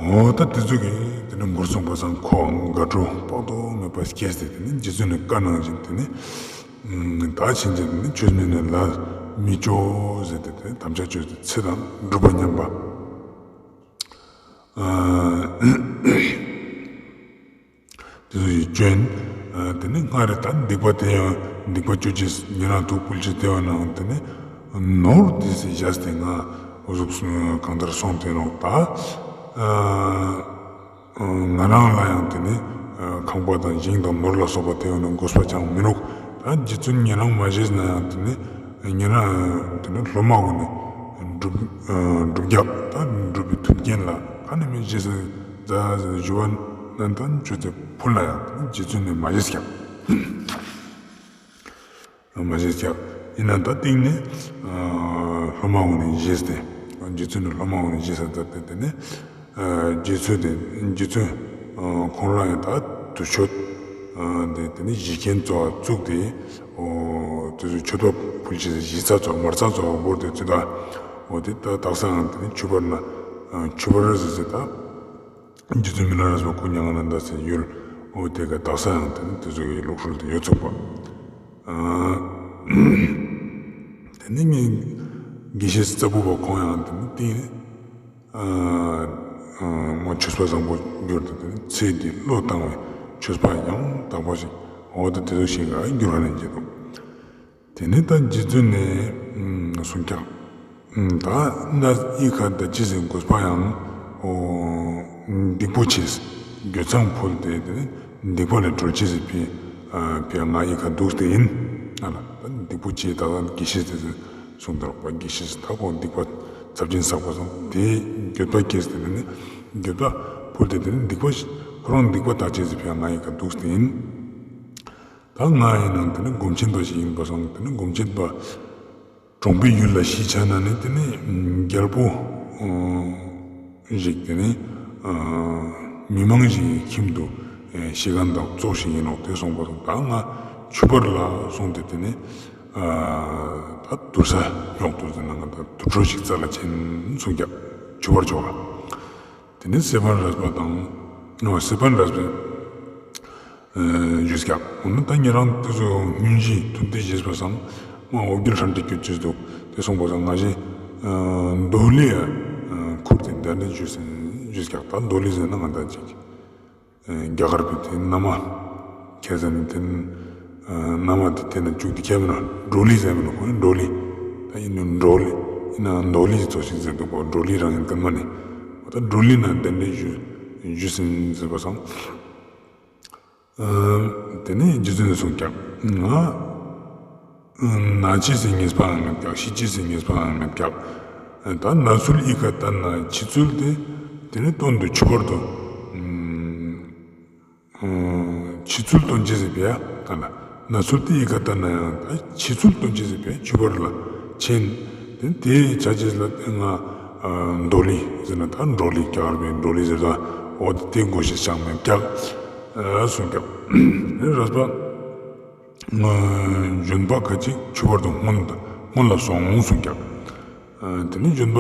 འོ་ད་དེ་ཚོ་གིས་དེ་ནི་མགུར་གསུངས་པ་སང་ཁོའང་དགའ་སྤྲོ་དཔག་ཏུ་མེད་པ་སྐྱེས་ཏེ་དེ་ནི་རྗེ་བཙུན་ནས་བཀའ་གནང་བཞིན་དེ་ནི་ད་ཕྱིན་ཆད་དེ་ནི་ཆོས་མིན་ནི་ལ་མི་སྤྱོད་ཟེར་ཏེ་དེ་ནི་དམ་བཅའ་བཅོས་ཏེ་ཚེ་དང་སྒྲུབ་པ་མཉམ་པ། དེ་ཚོ་ཡི་སྐྱོན། དེ་ནི་སྔར་ད་སྡིག་པ་དེ་ཡང་སྡིག་པ་སྤྱོད་ཅེས་ཉེ་རང་ཐུགས་ཕུལ་ཅེས་དེ་བ་ནང་དེ་ནི་ནོར་དེ་སྲིད་བཞག་སྟེ་ང་འུ་ཟུག་གང་ལྟར་སོང་དེ་རུང་ད་ང་རང་ལ་ཡང་དེ་ནི་ཁང་པ་དང་ཞིང་དང་ནོར་ལ་སོགས་པ་དེ་བ་ནང་དགོས་པ་ཅང་མི་འདུག། ད་རྗེ་བཙུན་ཉེ་རང་མ་བཞེས་ན་ཡང་དེ་ནི་ཉེ་རང་དེ་ནི་སློབ་མ་ཀུན་ནི་སྒྲུབ་སྒྲུབ་རྒྱག་ད་སྒྲུབ་པའི་མཐུན་རྐྱེན་ལ་ཁ་ནས་མི་བཞེས་ཟེར་ད་ཞུ་བ་ནན་ཏན་ཆོས་ཚེ་ཕུལ་ལ་ཡང་རྗེ་བཙུན་ནས་མ་བཞེས་ཀྱང་། མ་བཞེས་ཀྱང་། ཡིན་ན་ད་སྟེང་ནས་སློབ་མ་འོ་ནས་བཞེས་ཏེ། རྗེ་བཙུན་ནས་སློབ་མ་འོ་ནས་བཞེས་ས་ད་ལྟ་དེ་ནས་རྗེ་བཙུན་དེ་རྗེ་བཙུན་ཁོང་རང་ཡང་ད་དུར་མཆོད་དེ་དེ་ནས་གཞི་རྐྱེན་གཙོ་བ་བཙུགས་ཏེ། དེ་ཚོ་མཆོད་པ་ཕུལ་ཅེས་གཞི་རྩ་གཙོ་བ་མར་རྩ་གཙོ་བ་བོར་ཏེ་ཚུད་ད། འོ་དེ་ད་དག་ས་ཡང་དེ་ནས་ཆུ་བར་ན་ཆུ་བར་ཟེར་ཟེར་ད། རྗེ་བཙུན་མི་ལ་རས་པ་སྐུ་མྱ་ངན་ལས་འདས་སའི་ཡུལ་འོ་དེ་ག་དག་ས་ཡང་དེ་ནི་དེ་ཚོ་གི་ལུགས་སྲོལ་དེ་ཡོད་ཚུགས་པ། དེ་ནི་ངའི་དགེ་བཤེས་རྩ་བུ་པ་ཁོང་ཡང་དེ་ནི་དེ་མོ་ཆོས་པ་བཟང་པོ་གྱུར་ཏེ་དེ་ནི་ཚེ་འདི་བློས་བཏང་བའི་ཆོས་པ་ཡང་དག་པ་ཞིག་འོ་ད་དེ་ཚོ་ཞིག་ག་འགྱུར་བ་ནས་བྱེད་དོ། དེ་ནས་ད་རྗེ་བཙུན་ནས་གསུངས་ཀྱང་། ད་ན་ཨི་ཁ་ད་ཅི་ཟེར་དགོས་པ་ཡང་སྡིག་པོ་ཆེ། འགྱོད་ཚངས་ཕུལ་ཏེ་དེ་ནས་སྡིག་པ་ལས་གྲོལ་ཅི་ཟེར་ཕི་ཕི་ང་ཨི་ཁ་འདུག་སྟེ་ཡིན། ཨ་ལ་ད་སྡིག་པོ་ཆེ་ད་ད་དགེ་བཤེས་དེ་ཚོས་གསུངས་དར་བ་དགེ་བཤེས་ད་ཁོང་སྡིག་པ་ཚབས་ཆེན་བསགས་པ་སོང་དེ་འགྱོད་པ་སྐྱེས་ཏེ་དེ་ནས་འགྱོད་པ་ཕུལ་ཏེ་དེ་ནས་སྡིག་པ་ཁོ་རང་སྡིག་པ་དག་ཅི་ཟེར་ཕི་ང་ཨི་ཁ་འདུག་སྟེ་ཡིན། ད་ང་ཡིན་ནང་དེ་ནི་སྒོམ་ཆེན་པ་ཞིག་ཡིན་པ་སོང་དེ་ནི་སྒོམ་ཆེན་པ་གྲོང་པའི་ཡུལ་ལ་གཞིས་ཆགས་ན་ནི་དེ་ནི་རྒྱལ་པོ་ཞིག་དེ་ནི་མི་མང་ཞིག་གི་ཁྱིམ་དུ་གཞིས་ཁང་དང་ཙོགས་ཤིག་ཡིན་ནོག་དེ་སོང་པ་སོང་ད་ང་ཆུ་བར་ལ་སོང་སྟེ་དེ་ནི་ད་དུར་ས་ཉོག་ཏུ་ཟེར་ན་ང་ད་དུར་ཁྲོད་ཞིག་རྩ་ལ་ཆེན་སོང་རྒྱབ་ཆུ་བར་ཆོག་ག་དེ་ནས་སེ་པན་རས་པ་དང་། ཨོ་སེ་པན་རས་པས་ཞུས་ཀྱང་། འོ་ན་ད་ཉེ་རང་དེ་ཚོ་སྙུན་གཞི་ཐུབ་བསྟན་བཞེས་པ་སང་མ་འོ་རྒྱུ་ཧྲན་ཏེ་སྐྱོད་ཅེས་འདུག་དེ་གསུངས་པ་སང་ང་ཞེ་འདོ་ལི་ཡ་ཁུར་ཏེ་འདི་འདྲ་ཞུས་ཟིན་ཞུས་ཀྱང་ད་འདོ་ལི་ཟེར་ན་ང་ད་ཅིག་རྒྱ་གར་པའི་དེ་མནའ་མ་ཁྱེད་ཟེར་ནས་དེ་མནའ་མ་དེ་དེ་ན་བཅུག་དེ་ཁྱེད་མི་ན་འགྲོ་ལི་ཟེར་མི་ན་ཁོ་ནི་འགྲོ་ལི་ད་ཡིན་ནོ་འགྲོ་ལི་ཡིན་ན་འདོ་ལི་ཙོགས་ཤིག་ཟེར་འདུག་པ་འགྲོ་ལི་རང་ཡིན་ཀུན་མ་ནི་འོ་ད་འགྲོ་ལི་ན་དེ་འདྲ་ཞུ་ཞུ་ཟིན་ཟེར་བ་སང་། དེ་ནས་རྗེ་བཙུན་ནས་གསུངས་ཀྱང་ང་ ན་བྱེད་ཟེར་ངེས་པའང་མེད་ཀྱག་ཤི་བྱེད་ཟེར་ངེས་པའང་མེད་ཀྱག་ད་ན་ཚུལ་ཨི་ཀ་ཏ་ན་འཆི་ཚུལ་དེ་དེ་ནི་དོན་དུ་འཆི་བར་དུ། འཆི་ཚུལ་སྟོན་བྱེད་ཟེར་བས་ད་ན་ན་ཚུལ་དེ་ཨི་ཀ་ཏ་ན་ཡང་ད་འཆི་ཚུལ་སྟོན་བྱེད་ཟེར་བས་འཆི་བར་ལ་ཆེན། དེ་དེའི་བྱ་བྱེད་ལ་ང་འགྲོ་ལི་ཟེར་ན་ད་འགྲོ་ལི་རྒྱ་གར་པའི་འགྲོ་ལི་ཟེར་ད་འོ་དེ་དེ་དགོས་ཤེས་ཤག་མེད་ཀྱག་གསུངས་ཀྱག་རེས་པ། ལྗོན་པ་ཁ་ཅིག་འཆི་བར་དུ་སྔོན་དུ་སྔོན་ལ་སོང་གསུངས་ཀྱང་། དེ་ནས་ལྗོན་པ།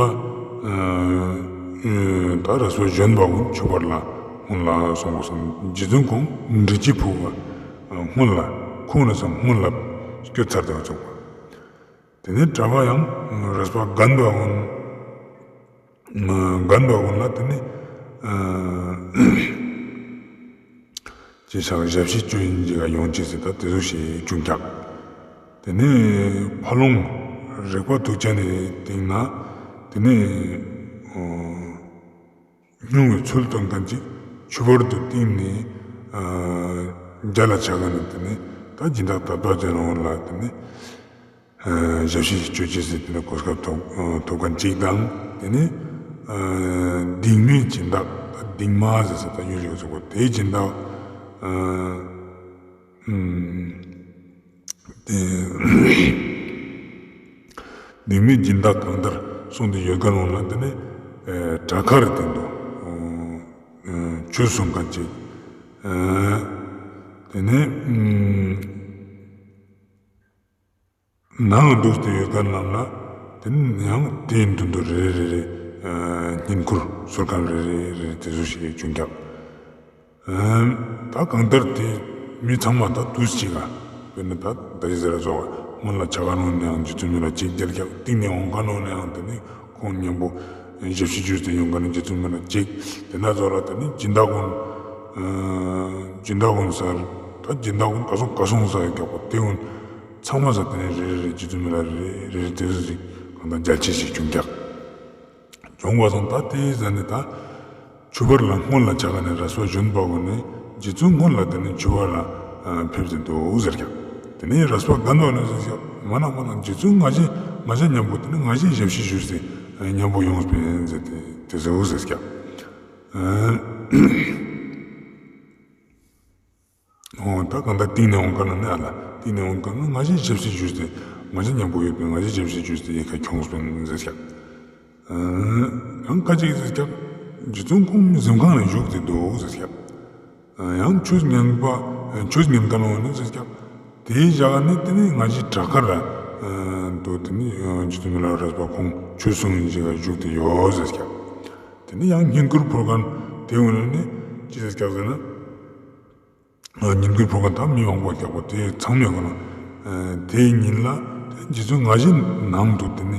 ད་ར་སོ་ལྗོན་པ་ཀུན་འཆི་བར་ལ་སྔོན་ལ་སོང་གསུངས། རྗེ་བཙུན་ཁོང་འབྲི་ཅི་ཕུག་པ་སྔོན་ལ་ཁོང་ར་སང་སྔོན་ལ་སྐྱོད་ཚར་དུ་བཙུགས་པ། དེ་ནས་གྲྭ་པ་ཡང་རས་པ་རྒན་པ་ཀུན། རྒན་པ་ཀུན་ལ་དེ་ནི་ཅི་ཞག་ཞབས་ཕྱི་བཅོ་ཡིན་ཅིག་ག་ཡོང་ཅི་ཟེར་ད་དེ་ཚོ་ཞིག་བྱུང་ཀྱག་དེ་ནི་ཕ་ལོང་རིག་པ་ཐུགས་ཅན་ནི་སྟེང་ན་དེ་ནི་སྨྱུང་བའི་ཚུལ་སྟོན་མཁན་ཅིག་ཆུ་བར་དུ་བཏིང་ནས་རྒྱ་ལ་ཆགས་མཁན་ནི་དེ་ནི་ད་སྦྱིན་བདག་དད་པ་ཅན་ལ་དེ་ནི། ཞབས་ཕྱི་ཞིག་བཅོ་ཅེས་ཟེར་དེ་ནི་གོ་སྐབས་ཐོབ་ཐོབ་མཁན་གཅིག་དང་དེ་ནི་སྡིག་མའི་སྦྱིན་བདག་སྡིག་མ་ཟེར་ས་ད་ཡོད་རེད་ཟེར་གོ་དེའི་སྦྱིན་བདག་དེ་སྡིག་མའི་སྦྱིན་བདག་གང་ལྟར་གསུངས་ཏེ་ཡོད་མཁན་འོང་ལ་དེ་ནི་བྲག་དཀར་སྟེང་དུ་ཆོས་གསུང་མཁན་གཅིག་དེ་ནི། ནང་འདུག་སྟེ་ཡོད་མཁན་རྣམས་ལ་དེ་ནི་ཡང་དེའི་མདུན་དུ་རེ་རེ་རེ་བསྙེན་བཀུར་གསོལ་མཁན་རེ་རེ་རེ་དེ་ཚོ་ཞིག་བྱུང་ཀྱང་། ད་གང་ལྟར་དེ་མི་ཚང་མ་ད་དུས་གཅིག་ག་དཔེར་ན་ད་ད་ཅི་ཟེར་ར་ཚོགས་སྔོན་ལ་ཆ་ག་ནང་ནའང་རྗེ་བཙུན་མི་ལ་གཅིག་རྒྱལ་ཀྱང་གཏིང་ནས་འོང་ག་ནང་ནའང་དེ་ནི་ཁོང་མཉམ་པོ་ཞབས་ཕྱི་ཞུས་ཏེ་ཡོང་ག་ནི་རྗེ་བཙུན་མི་ལ་གཅིག་དེ་ན་ཚོགས་ལ་དེ་ནི་སྦྱིན་བདག་ཀུན་སྦྱིན་བདག་ཀུན་ཟེར་ད་སྦྱིན་བདག་ཀུན་ག་སོང་ག་སོང་ཟེར་རྒྱག་པ་དེ་ཀུན། ཚང་མ་ས་དེ་ནས་རེ་རེ་རེ་རྗེ་བཙུན་མི་ལ་རེ་རེ་རེ་རེ་དེ་ཚོ་ཞིག་གང་ལྟར་མཇལ་ཆེ་ཞིག་བྱུང་ཀྱག་བྱུང་བ་སོང་ད་དེའི་ཟ་ནས་ད་ཆུ་བར་ལ་སྔོན་ལ་ཆ་ག་ནས་རས་པ་གཞོན་པ་ཀུན་ནས་རྗེ་བཙུན་སྔོན་ལ་དེ་ནས་ཆུ་བར་ལ་ཕེབས་ཏེ་འདུག་ཟེར་ཀྱག་དེ་ནས་རས་པ་རྒན་པ་ནས་ཟེར་ཀྱག་མ་ན་མ་ན་རྗེ་བཙུན་ང་ཞེ་ང་ཞེ་མཉམ་པོ་དེ་ནས་ང་ཞེ་ཞབས་ཕྱི་ཞུས་ཏེ་མཉམ་པོ་ཡོང་སྤེན་ཟེར་ཏེ་དེ་ཟེར་འུ་ཟེར་ཀྱག་འོ་ད་གང་ལྟར་གཏིང་ནས་འོང་ག་ན་ནི་ཨ་ལ་གཏིང་ནས་འོང་ག་ན་ང་ཞེ་ཞབས་ཕྱི་ཞུས་ཏེ་ང་ཞེ་མཉམ་པོ་ཡོད་པས་ང་ཞེ་ཞབས་ཕྱི་ཞུས་ཏེ་ཡི་ཁ་ཁྱོངས་པས་ཟེར་ཤག་ཡང་ཁ་ཅིག་ཟེར་ཤག་རྗེ་བཙུན་ཁོང་གཟིམ་ཁང་ལ་བཞུགས་ཏེ་འདུག་ཟེར་ཤག་ཡང་ཆོས་ཉན་པ་ཆོས་ཉན་ག་ལོང་ནི་ཟེར་ཤག་དེའི་ཞག་ནི་དེ་ནི་ང་ཞེ་བྲག་དཀར་འདུག་དེ་ནི་རྗེ་བཙུན་མི་ལ་རས་པ་ཁོང་ཆོས་གསུང་ཡིན་ཞིག་བཞུགས་ཏེ་ཡོད་ཟེར་ཤག་དེ་ནི་ཡང་བསྙེན་བཀུར་ཕུལ་མཁན་དེ་འོ་ནི་ཅི་ཟེར་ཤག་ཟེར་ན། བསྙེན་བཀུར་ཕུལ་མཁན་དང་མི་མང་པོ་རྒྱག་པ་དེ་ཚང་མས་གོ་ན། དེའི་ཉིན་ལ་རྗེ་བཙུན་ང་ཞེ་ནང་དུ་དེ་ནི་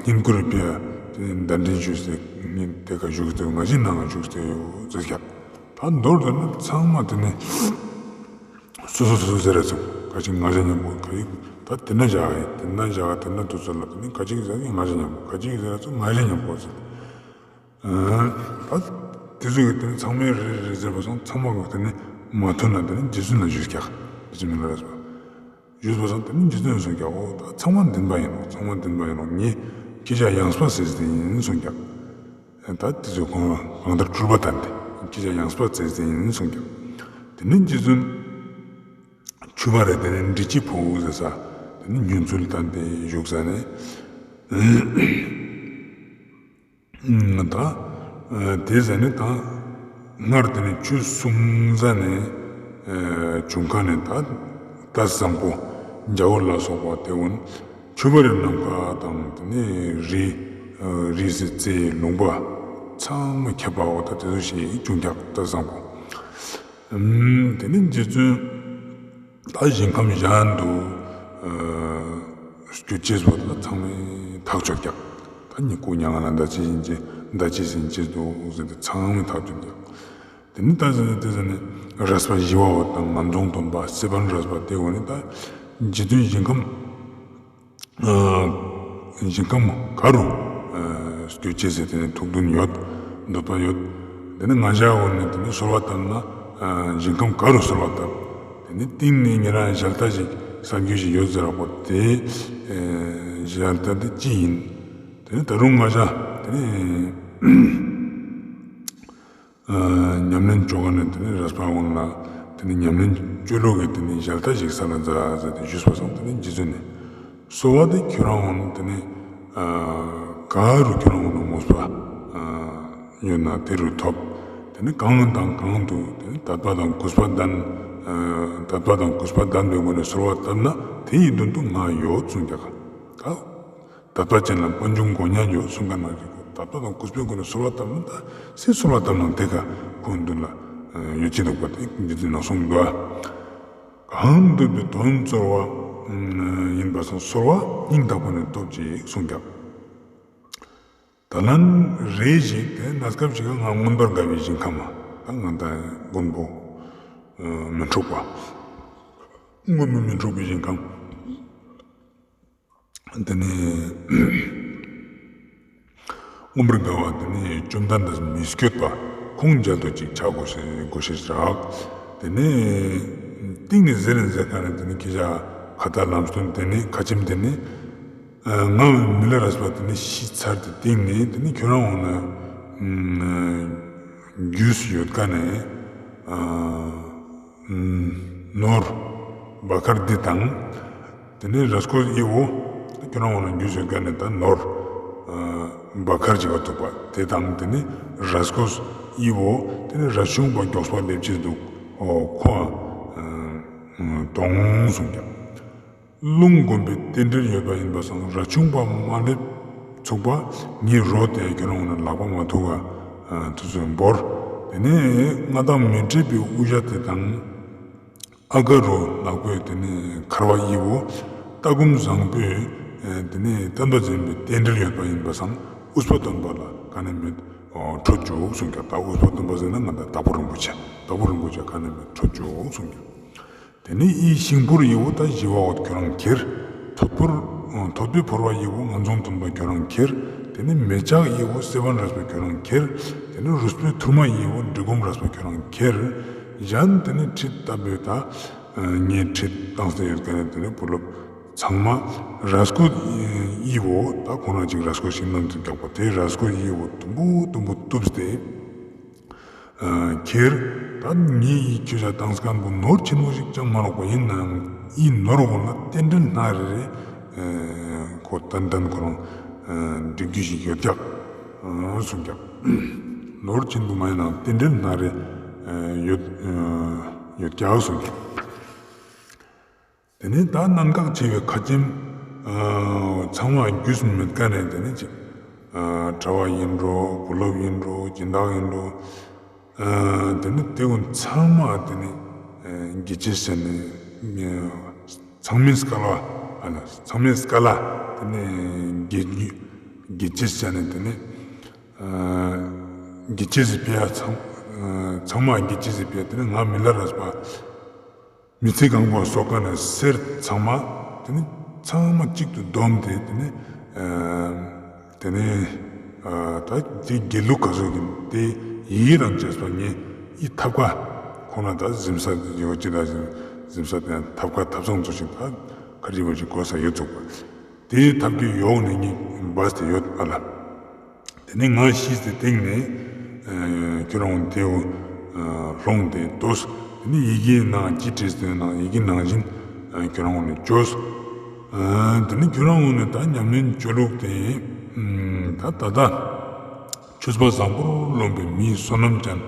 བསྙེན་བཀུར་ཕུལ་དེ་ནི་གདན་འདྲེན་ཞུས་ཏེ་ཉིན་དེ་ག་བཞུགས་ཏེ་ང་ཞེ་ནང་བཞུགས་ཏེ་ཡོད་ཟེར་ཤག་ད་མདོར་བསྡུ་ན་ཚང་མ་དེ་ནི་སོ་སོ་སོ་སོ་ཟེར་ར་ཚོ་ག་ཅིག་ང་ཞེ་མཉམ་པོ་ག་ཡིག་ད་དེ་ན་བཞག་ཡིན་དེ་ན་བཞག་དེ་ན་དུ་ཚོད་ལ་དེ་ནི་ག་ཅིག་ཟེར་ཡིན་ང་ཞེ་མཉམ་པོ་ག་ཅིག་ཟེར་ར་ཚོ་ང་ཞེ་མཉམ་པོ་ཟེར། ད་དེ་ཚོ་གི་དེ་ཚང་མས་རེ་རེ་རེ་ཟེར་བ་སོང་ཚང་མ་གི་དེ་ནི་མ་ཐུབ་ན་དེ་ནི་རྗེ་བཙུན་ལ་ཞུས་ཀྱག་རྗེ་བཙུན་མི་ལ་རས་པ་ཞུས་པ་སོང་དེ་ནི་རྗེ་བཙུན་གསུངས་ཀྱག་འོ་ད་ཚང་མ་འདུན་པ་ཡིན་ནོ་ཚང་མ་འདུན་པ་ཡིན་ནོ་ངས་ཁྱེད་ཅག་ཡངས་པ་ཟེར་ཟེར་ཡིན་གསུངས་ཀྱག་ད་དེ་ཚོ་ཁོང་གང་ལྟར་སྤྲུལ་པ་དང་དེ་ཁྱེད་ཅག་ཡངས་པ་ཟེར་ཟེར་ཡིན་གསུངས་ཀྱག་དེ་ནི་རྗེ་བཙུན་ཆུ་བ་རེ་དེ་ནི་འབྲི་ཅི་ཕུག་ཟེར་ས་དེ་ནི་སྙུན་ཚུལ་དང་དེ་བཞུགས་ས་ནས། ད་དེ་ཟེར་ནས་ད་སྔར་དེ་ནས་ཆོས་གསུང་ས་ནས་བྱུང་ཁ་ནས་ད་རྟ་བཟང་པོ་རྒྱ་བོ་ལ་སོགས་པ་དེ་འོན་ཆོས་པ་རི་ནམ་མཁའ་དང་དེ་ནས་རི་རི་སི་རྩེ་ལུང་པ་ཚང་མ་ཁྱབ་པའོ་ད་དེ་ཚོ་ཞིག་བྱུང་ཀྱག་རྟ་བཟང་པོ། དེ་ནས་རྗེ་བཙུན་ད་ཞིང་ཁམས་གཞན་དུ་སྐྱོད་ཅེས་པོ་ད་ཚང་མས་ཐག་ཆོད་ཀྱག་ད་ཉིད་སྐུ་མྱ་ངན་ལས་འདའ་ཅི་ཡིན་ཅི་འདའ་ཅི་ཟིན་ཅི་འདུག་ཟེར་ཏེ་ཚང་མས་ཐག་ཆོད་ཀྱག་དེ་ནི་ད་ཟེར་ནས་དེ་ཟེར་ནས་རས་པ་ཞི་བ་འོ་དང་ངན་རྫོང་སྟོན་པ་སེ་བན་རས་པ་དེ་འོ་ནི་ད་རྗེ་བཙུན་ཞིང་ཁམས། ཞིང་ཁམས་ག་རུ་སྐྱོད་ཅེས་ཟེར་དེ་ནི་ཐུགས་འདུན་ཡོད། འདོད་པ་ཡོད། དེ་ནི་ང་ཞ་འོ་ནི་དེ་ནི་གསོལ་བ་བཏབ་ན་ཞིང་ཁམས་ག་རུ་གསོལ་བ་བཏབ། དེ་ནི་གཏིང་ནས་ཉེ་རང་ཞལ་ལྟ་ཞིག་ གསར་འགྱུར་ཞིག་ཡོད་ཟེར་བ་དེ་ཞལ་ལྟ་དེ་ཅི་ཡིན། དེ་ནི་ད་རུང་ང་ཅག་དེ་ནི་ཉམས་ལེན་བཅོ་ག་ནས་དེ་ནི་རས་པ་འོང་ལ་དེ་ནི་ཉམས་ལེན་བཅོ་ལུགས་ཀྱི་དེ་ནི་ཞལ་ལྟ་ཞིག་ས་ལ་མཛའ་མཛའ་དེ་ཞུས་པ་སོང་། དེ་ནི་རྗེ་བཙུན་ནས་གསོལ་བ་དེ་ཁྱོད་རང་འོང་དེ་ནི་ག་རུ་ཁྱོད་རང་འོང་ན་མོས་པ་ཡོད་ན་དེ་རུ་ཐོབ། དེ་ནི་གང་དང་གང་དུ་དེ་ནི་དད་པ་དང་གུས་པ་ལྡན་དད་པ་དང་གུས་པ་ལྡན་པའི་སྒོ་ནས་གསོལ་བ་བཏབ་ན་དེ་ཡི་མདུན་དུ་ང་ཡོད་གསུངས་ཀྱང་། ད་དད་པ་ཅན་ལ་དཔལ་འབྱོར་མགོ་ཉག་ཡོད་གསུངས་ཀ་ན་རིག་གོ། དད་པ་དང་གུས་པའི་སྒོ་ནས་གསོལ་བ་བཏབ་ན་ད་སེ་གསོལ་བ་བཏབ་ན་དེ་ག་ཁོང་མདུན་ལ་ཡོད་ཅི་འདུག་པ་དེ་འདི་དུས་ན་གསུངས་འདུག། གང་འདོད་པའི་དོན་སྩོལ་བ་ཡིན་པ་སང་གསོལ་བ་སྙིང་ཐག་པ་ནས་ཐོབ་ཅིག་གསུངས་ཀྱང་། ད་ལན་རེ་ཞིག་དེ་གནས་སྐབས་ཤིག་ང་མངོན་པར་དགའ་བའི་ཞིང་ཁམས་མ་ད་ང་ད་མགོན་པོ་མི་འཁྲུགས་པ། མགོན་པོ་མི་འཁྲུགས་པའི་ཞིང་ཁམས། དེ་ནས་མངོན་པར་དགའ་བ་དེ་ནས་བཅོམ་ལྡན་འདས་མི་བསྐྱོད་པ་ཁོང་མཇལ་དུ་ཅིག་ཆ་དགོས་ཤེས་དགོས་ཤེས་རག། དེ་ནས་གཏིང་ནས་ཟེར་ནས་ཟེར་ཁ་ནས་དེ་ནས་ཁྱེད་ཅག་ཁ་ཏ་ལམ་སྟོན་དེ་ནས་ཁ་ཆེམས་དེ་ནས་ང་མི་ལ་རས་པ་དེ་ནས་ཤི་ཚར་དེ་སྟེང་ནས་དེ་ནས་ཁྱོད་རང་འོང་ན་རྒྱུས་ཡོད་ཀ་ནས། ནོར་བ་ཁར་འདི་དང་། དེ་ནས་རས་ཀོས་ཨི་བོ་ཁྱོད་རང་འོང་ན་རྒྱུས་ཡོད་ཀ་ནས་ད་ནོར་བ་ཁར་ཅིག་ག་ཐུག་པ་དེ་དང་དེ་ནས་རས་ཀོས་ཨི་བོ་དེ་ནས་རས་ཆུང་པ་མགྱོགས་པ་སླེབས་ཅེས་འདུག་ཨོ་ཁོ་ཨ་དོང་གསུངས་ཀྱང་། རླུང་བསྒོམས་པའི་རྟེན་འབྲེལ་ཡོད་པ་ཡིན་པ་སང་རས་ཆུང་པ་མ་སླེབས་ཚུགས་པ་ངའི་རོ་དེ་ཁྱོད་རང་ལ་ལག་པ་མ་ཐུག་ག་དུས་ཚོད་འབོར། དེ་ནས་མངའ་ཐང་མི་འཕྲད་པའི་དབུ་ཞྭ་དེ་དང་ཨ་ག་རུ་ནག་པོའི་དེ་ནས་འཁར་བ་ཨི་བོ་ལྟ་སྒོམ་བཟང་པོས་དེ་ནས་བསྟན་པ་འཛིན་པའི་རྟེན་འབྲེལ་ཡོད་པ་ཡིན་པ་སང་དབུས་པ་སྟོན་པ་ལ་ག་ནས་མེད་འཕྲོད་བཅུག་གསུངས་ཀྱང་ད་དབུས་པ་སྟོན་པ་ཟེར་ན་ང་ད་དྭགས་པོ་རིན་པོ་ཆེ་དྭགས་པོ་རིན་པོ་ཆེ་ག་ནས་མེད་འཕྲོད་བཅུག་གསུངས་ཀྱང་། དེ་ནས་ཨི་ཤིང་ཕོར་ཡི་བོ་ད་ཞི་བ་འོད་ཁྱོད་རང་ཁྱེར། ཐོད་ཕོར། ཐོད་པའི་ཕོར་བ་ཡི་བོ་ངན་སོང་སྟོན་པ་ཁྱོད་རང་ཁྱེར། དེ་ནས་མེ་ལྕགས་ཡི་བོ་སེ་བན་རས་པ་ཁྱོད་རང་ཁྱེར། དེ་ནས་རུས་པའི་ཐུར་མ་ཡི་བོ་འབྲི་སྒོམ་རས་པ་ཁྱོད་རང་ཁྱེར། གཞན་དེ་ནས་ཁྲིད་ལྟ་བུའི་ད་ངས་ཁྲིད་བཏང་སྟེ་ཡོད་མཁན་དེ་ནས་བུ་སློབ་ཚང་མ་རས་ཀོས་ཡི་བོ་ད་ཁོ་རང་ཅིག་རས་ཀོས་ཤིག་གནམ་དུ་རྒྱག་པ་དེ་རས་ཀོས་ཡི་བོ་དུམ་བུ་དུམ་བུ་གཏུབས་ཏེ། ཁྱེར། ད་ངས་ཡིད་ཆེས་བཏང་སྐམ་པོ་ནོར་ཆེན་པོ་ཞིག་ཅང་མ་ལོག་པ་ཡིན་ནའང་ཡིན་ནོར་འོང་ན་རྟེན་འབྲེལ་སྣ་རེ་རེ་ཁོ་ཏན་ཏན་ཁོ་རང་འགྲིག་རྒྱུ་ཞིག་ཡོད་ཀྱག་གསུངས་ཀྱག་ནོར་ཆེན་པོ་མ་ཡིན་ནའང་རྟེན་འབྲེལ་སྣ་རེ་ཡོད་ཡོད་ཀྱག་གསུངས་ཀྱག་དེ་ནས་ད་གནད་འགག་ཆེ་བའི་ཁ་ཆེམས་ཚང་མ་རྒྱུས་མེད་ཀ་ནས་དེ་ནས་ཅིག་གྲྭ་བ་ཡིན་འགྲོ་བུ་སློབ་ཡིན་འགྲོ་སྦྱིན་བདག་ཡིན་འགྲོ། དེ་ནས་དེ་ཀུན་ཚང་མ་དེ་ནས་དགེ་ཆེ་ཟེར་ནས་ཚང་མའི་སྐལ་བ་ཨ་ལ་ཚང་མའི་སྐལ་བ་དེ་ནས་དགེ་དགེ་ཆེ་ཟེར་ནས་དེ་ནས་དགེ་ཆེ་ཟེར་ཕི་ཡ་ཚང་ཚང་མ་དགེ་ཆེ་ཟེར་ཕི་ཡ་དེ་ནས་ང་མི་ལ་རས་པ། མི་ཚེ་གང་བོ་སོགས་ཀ་ནས་གསེར་ཚང་མ་དེ་ནི་ཚང་མ་གཅིག་ཏུ་བསྡོམས་ཏེ་དེ་ནི་དེ་ནི་ད་དེ་དགེ་ལུགས་ག་ཚོད་ཀྱིན་དེ་ཡི་གེ་དང་བཅས་པ་ངས་ཡི་ཐབ་ཀ་ཁོ་ན་ད་གཟིམ་ས་ཡོད་ཅི་ད་གཟིམ་ས་དེ་ཐབ་ཀ་ཐབ་ཚང་ཚོ་ཞིག་ད་ཁ་ཅིག་མ་ཅིག་གོ་ས་ཡོད་ཚུགས་པ་དེའི་ཐབ་ཀའི་ཡོག་ནས་ངས་འབས་ཏེ་ཡོད་ཨ་ལ། དེ་ནས་ང་ཤི་སྟེ་སྟེང་ནས་ཁྱོད་རང་དེའུ་ལྷོང་དེ་ལྟོས། དེ་ནས་ཡི་གེའི་ནང་ཅི་བྲིས་ཏེ་ནང་ཡི་གེ་ནང་བཞིན་ཁྱོད་རང་ངོ་ནས་བཅོས། དེ་ནས་ཁྱོད་རང་ངོ་ནས་ད་ཉམས་ལེན་བཅོ་ལུགས་དེ་ད་ད་ལྟ་ཆོས་པ་བཟང་པོར་རློམ་པའི་མིའི་བསོད་ནམས་ཅན་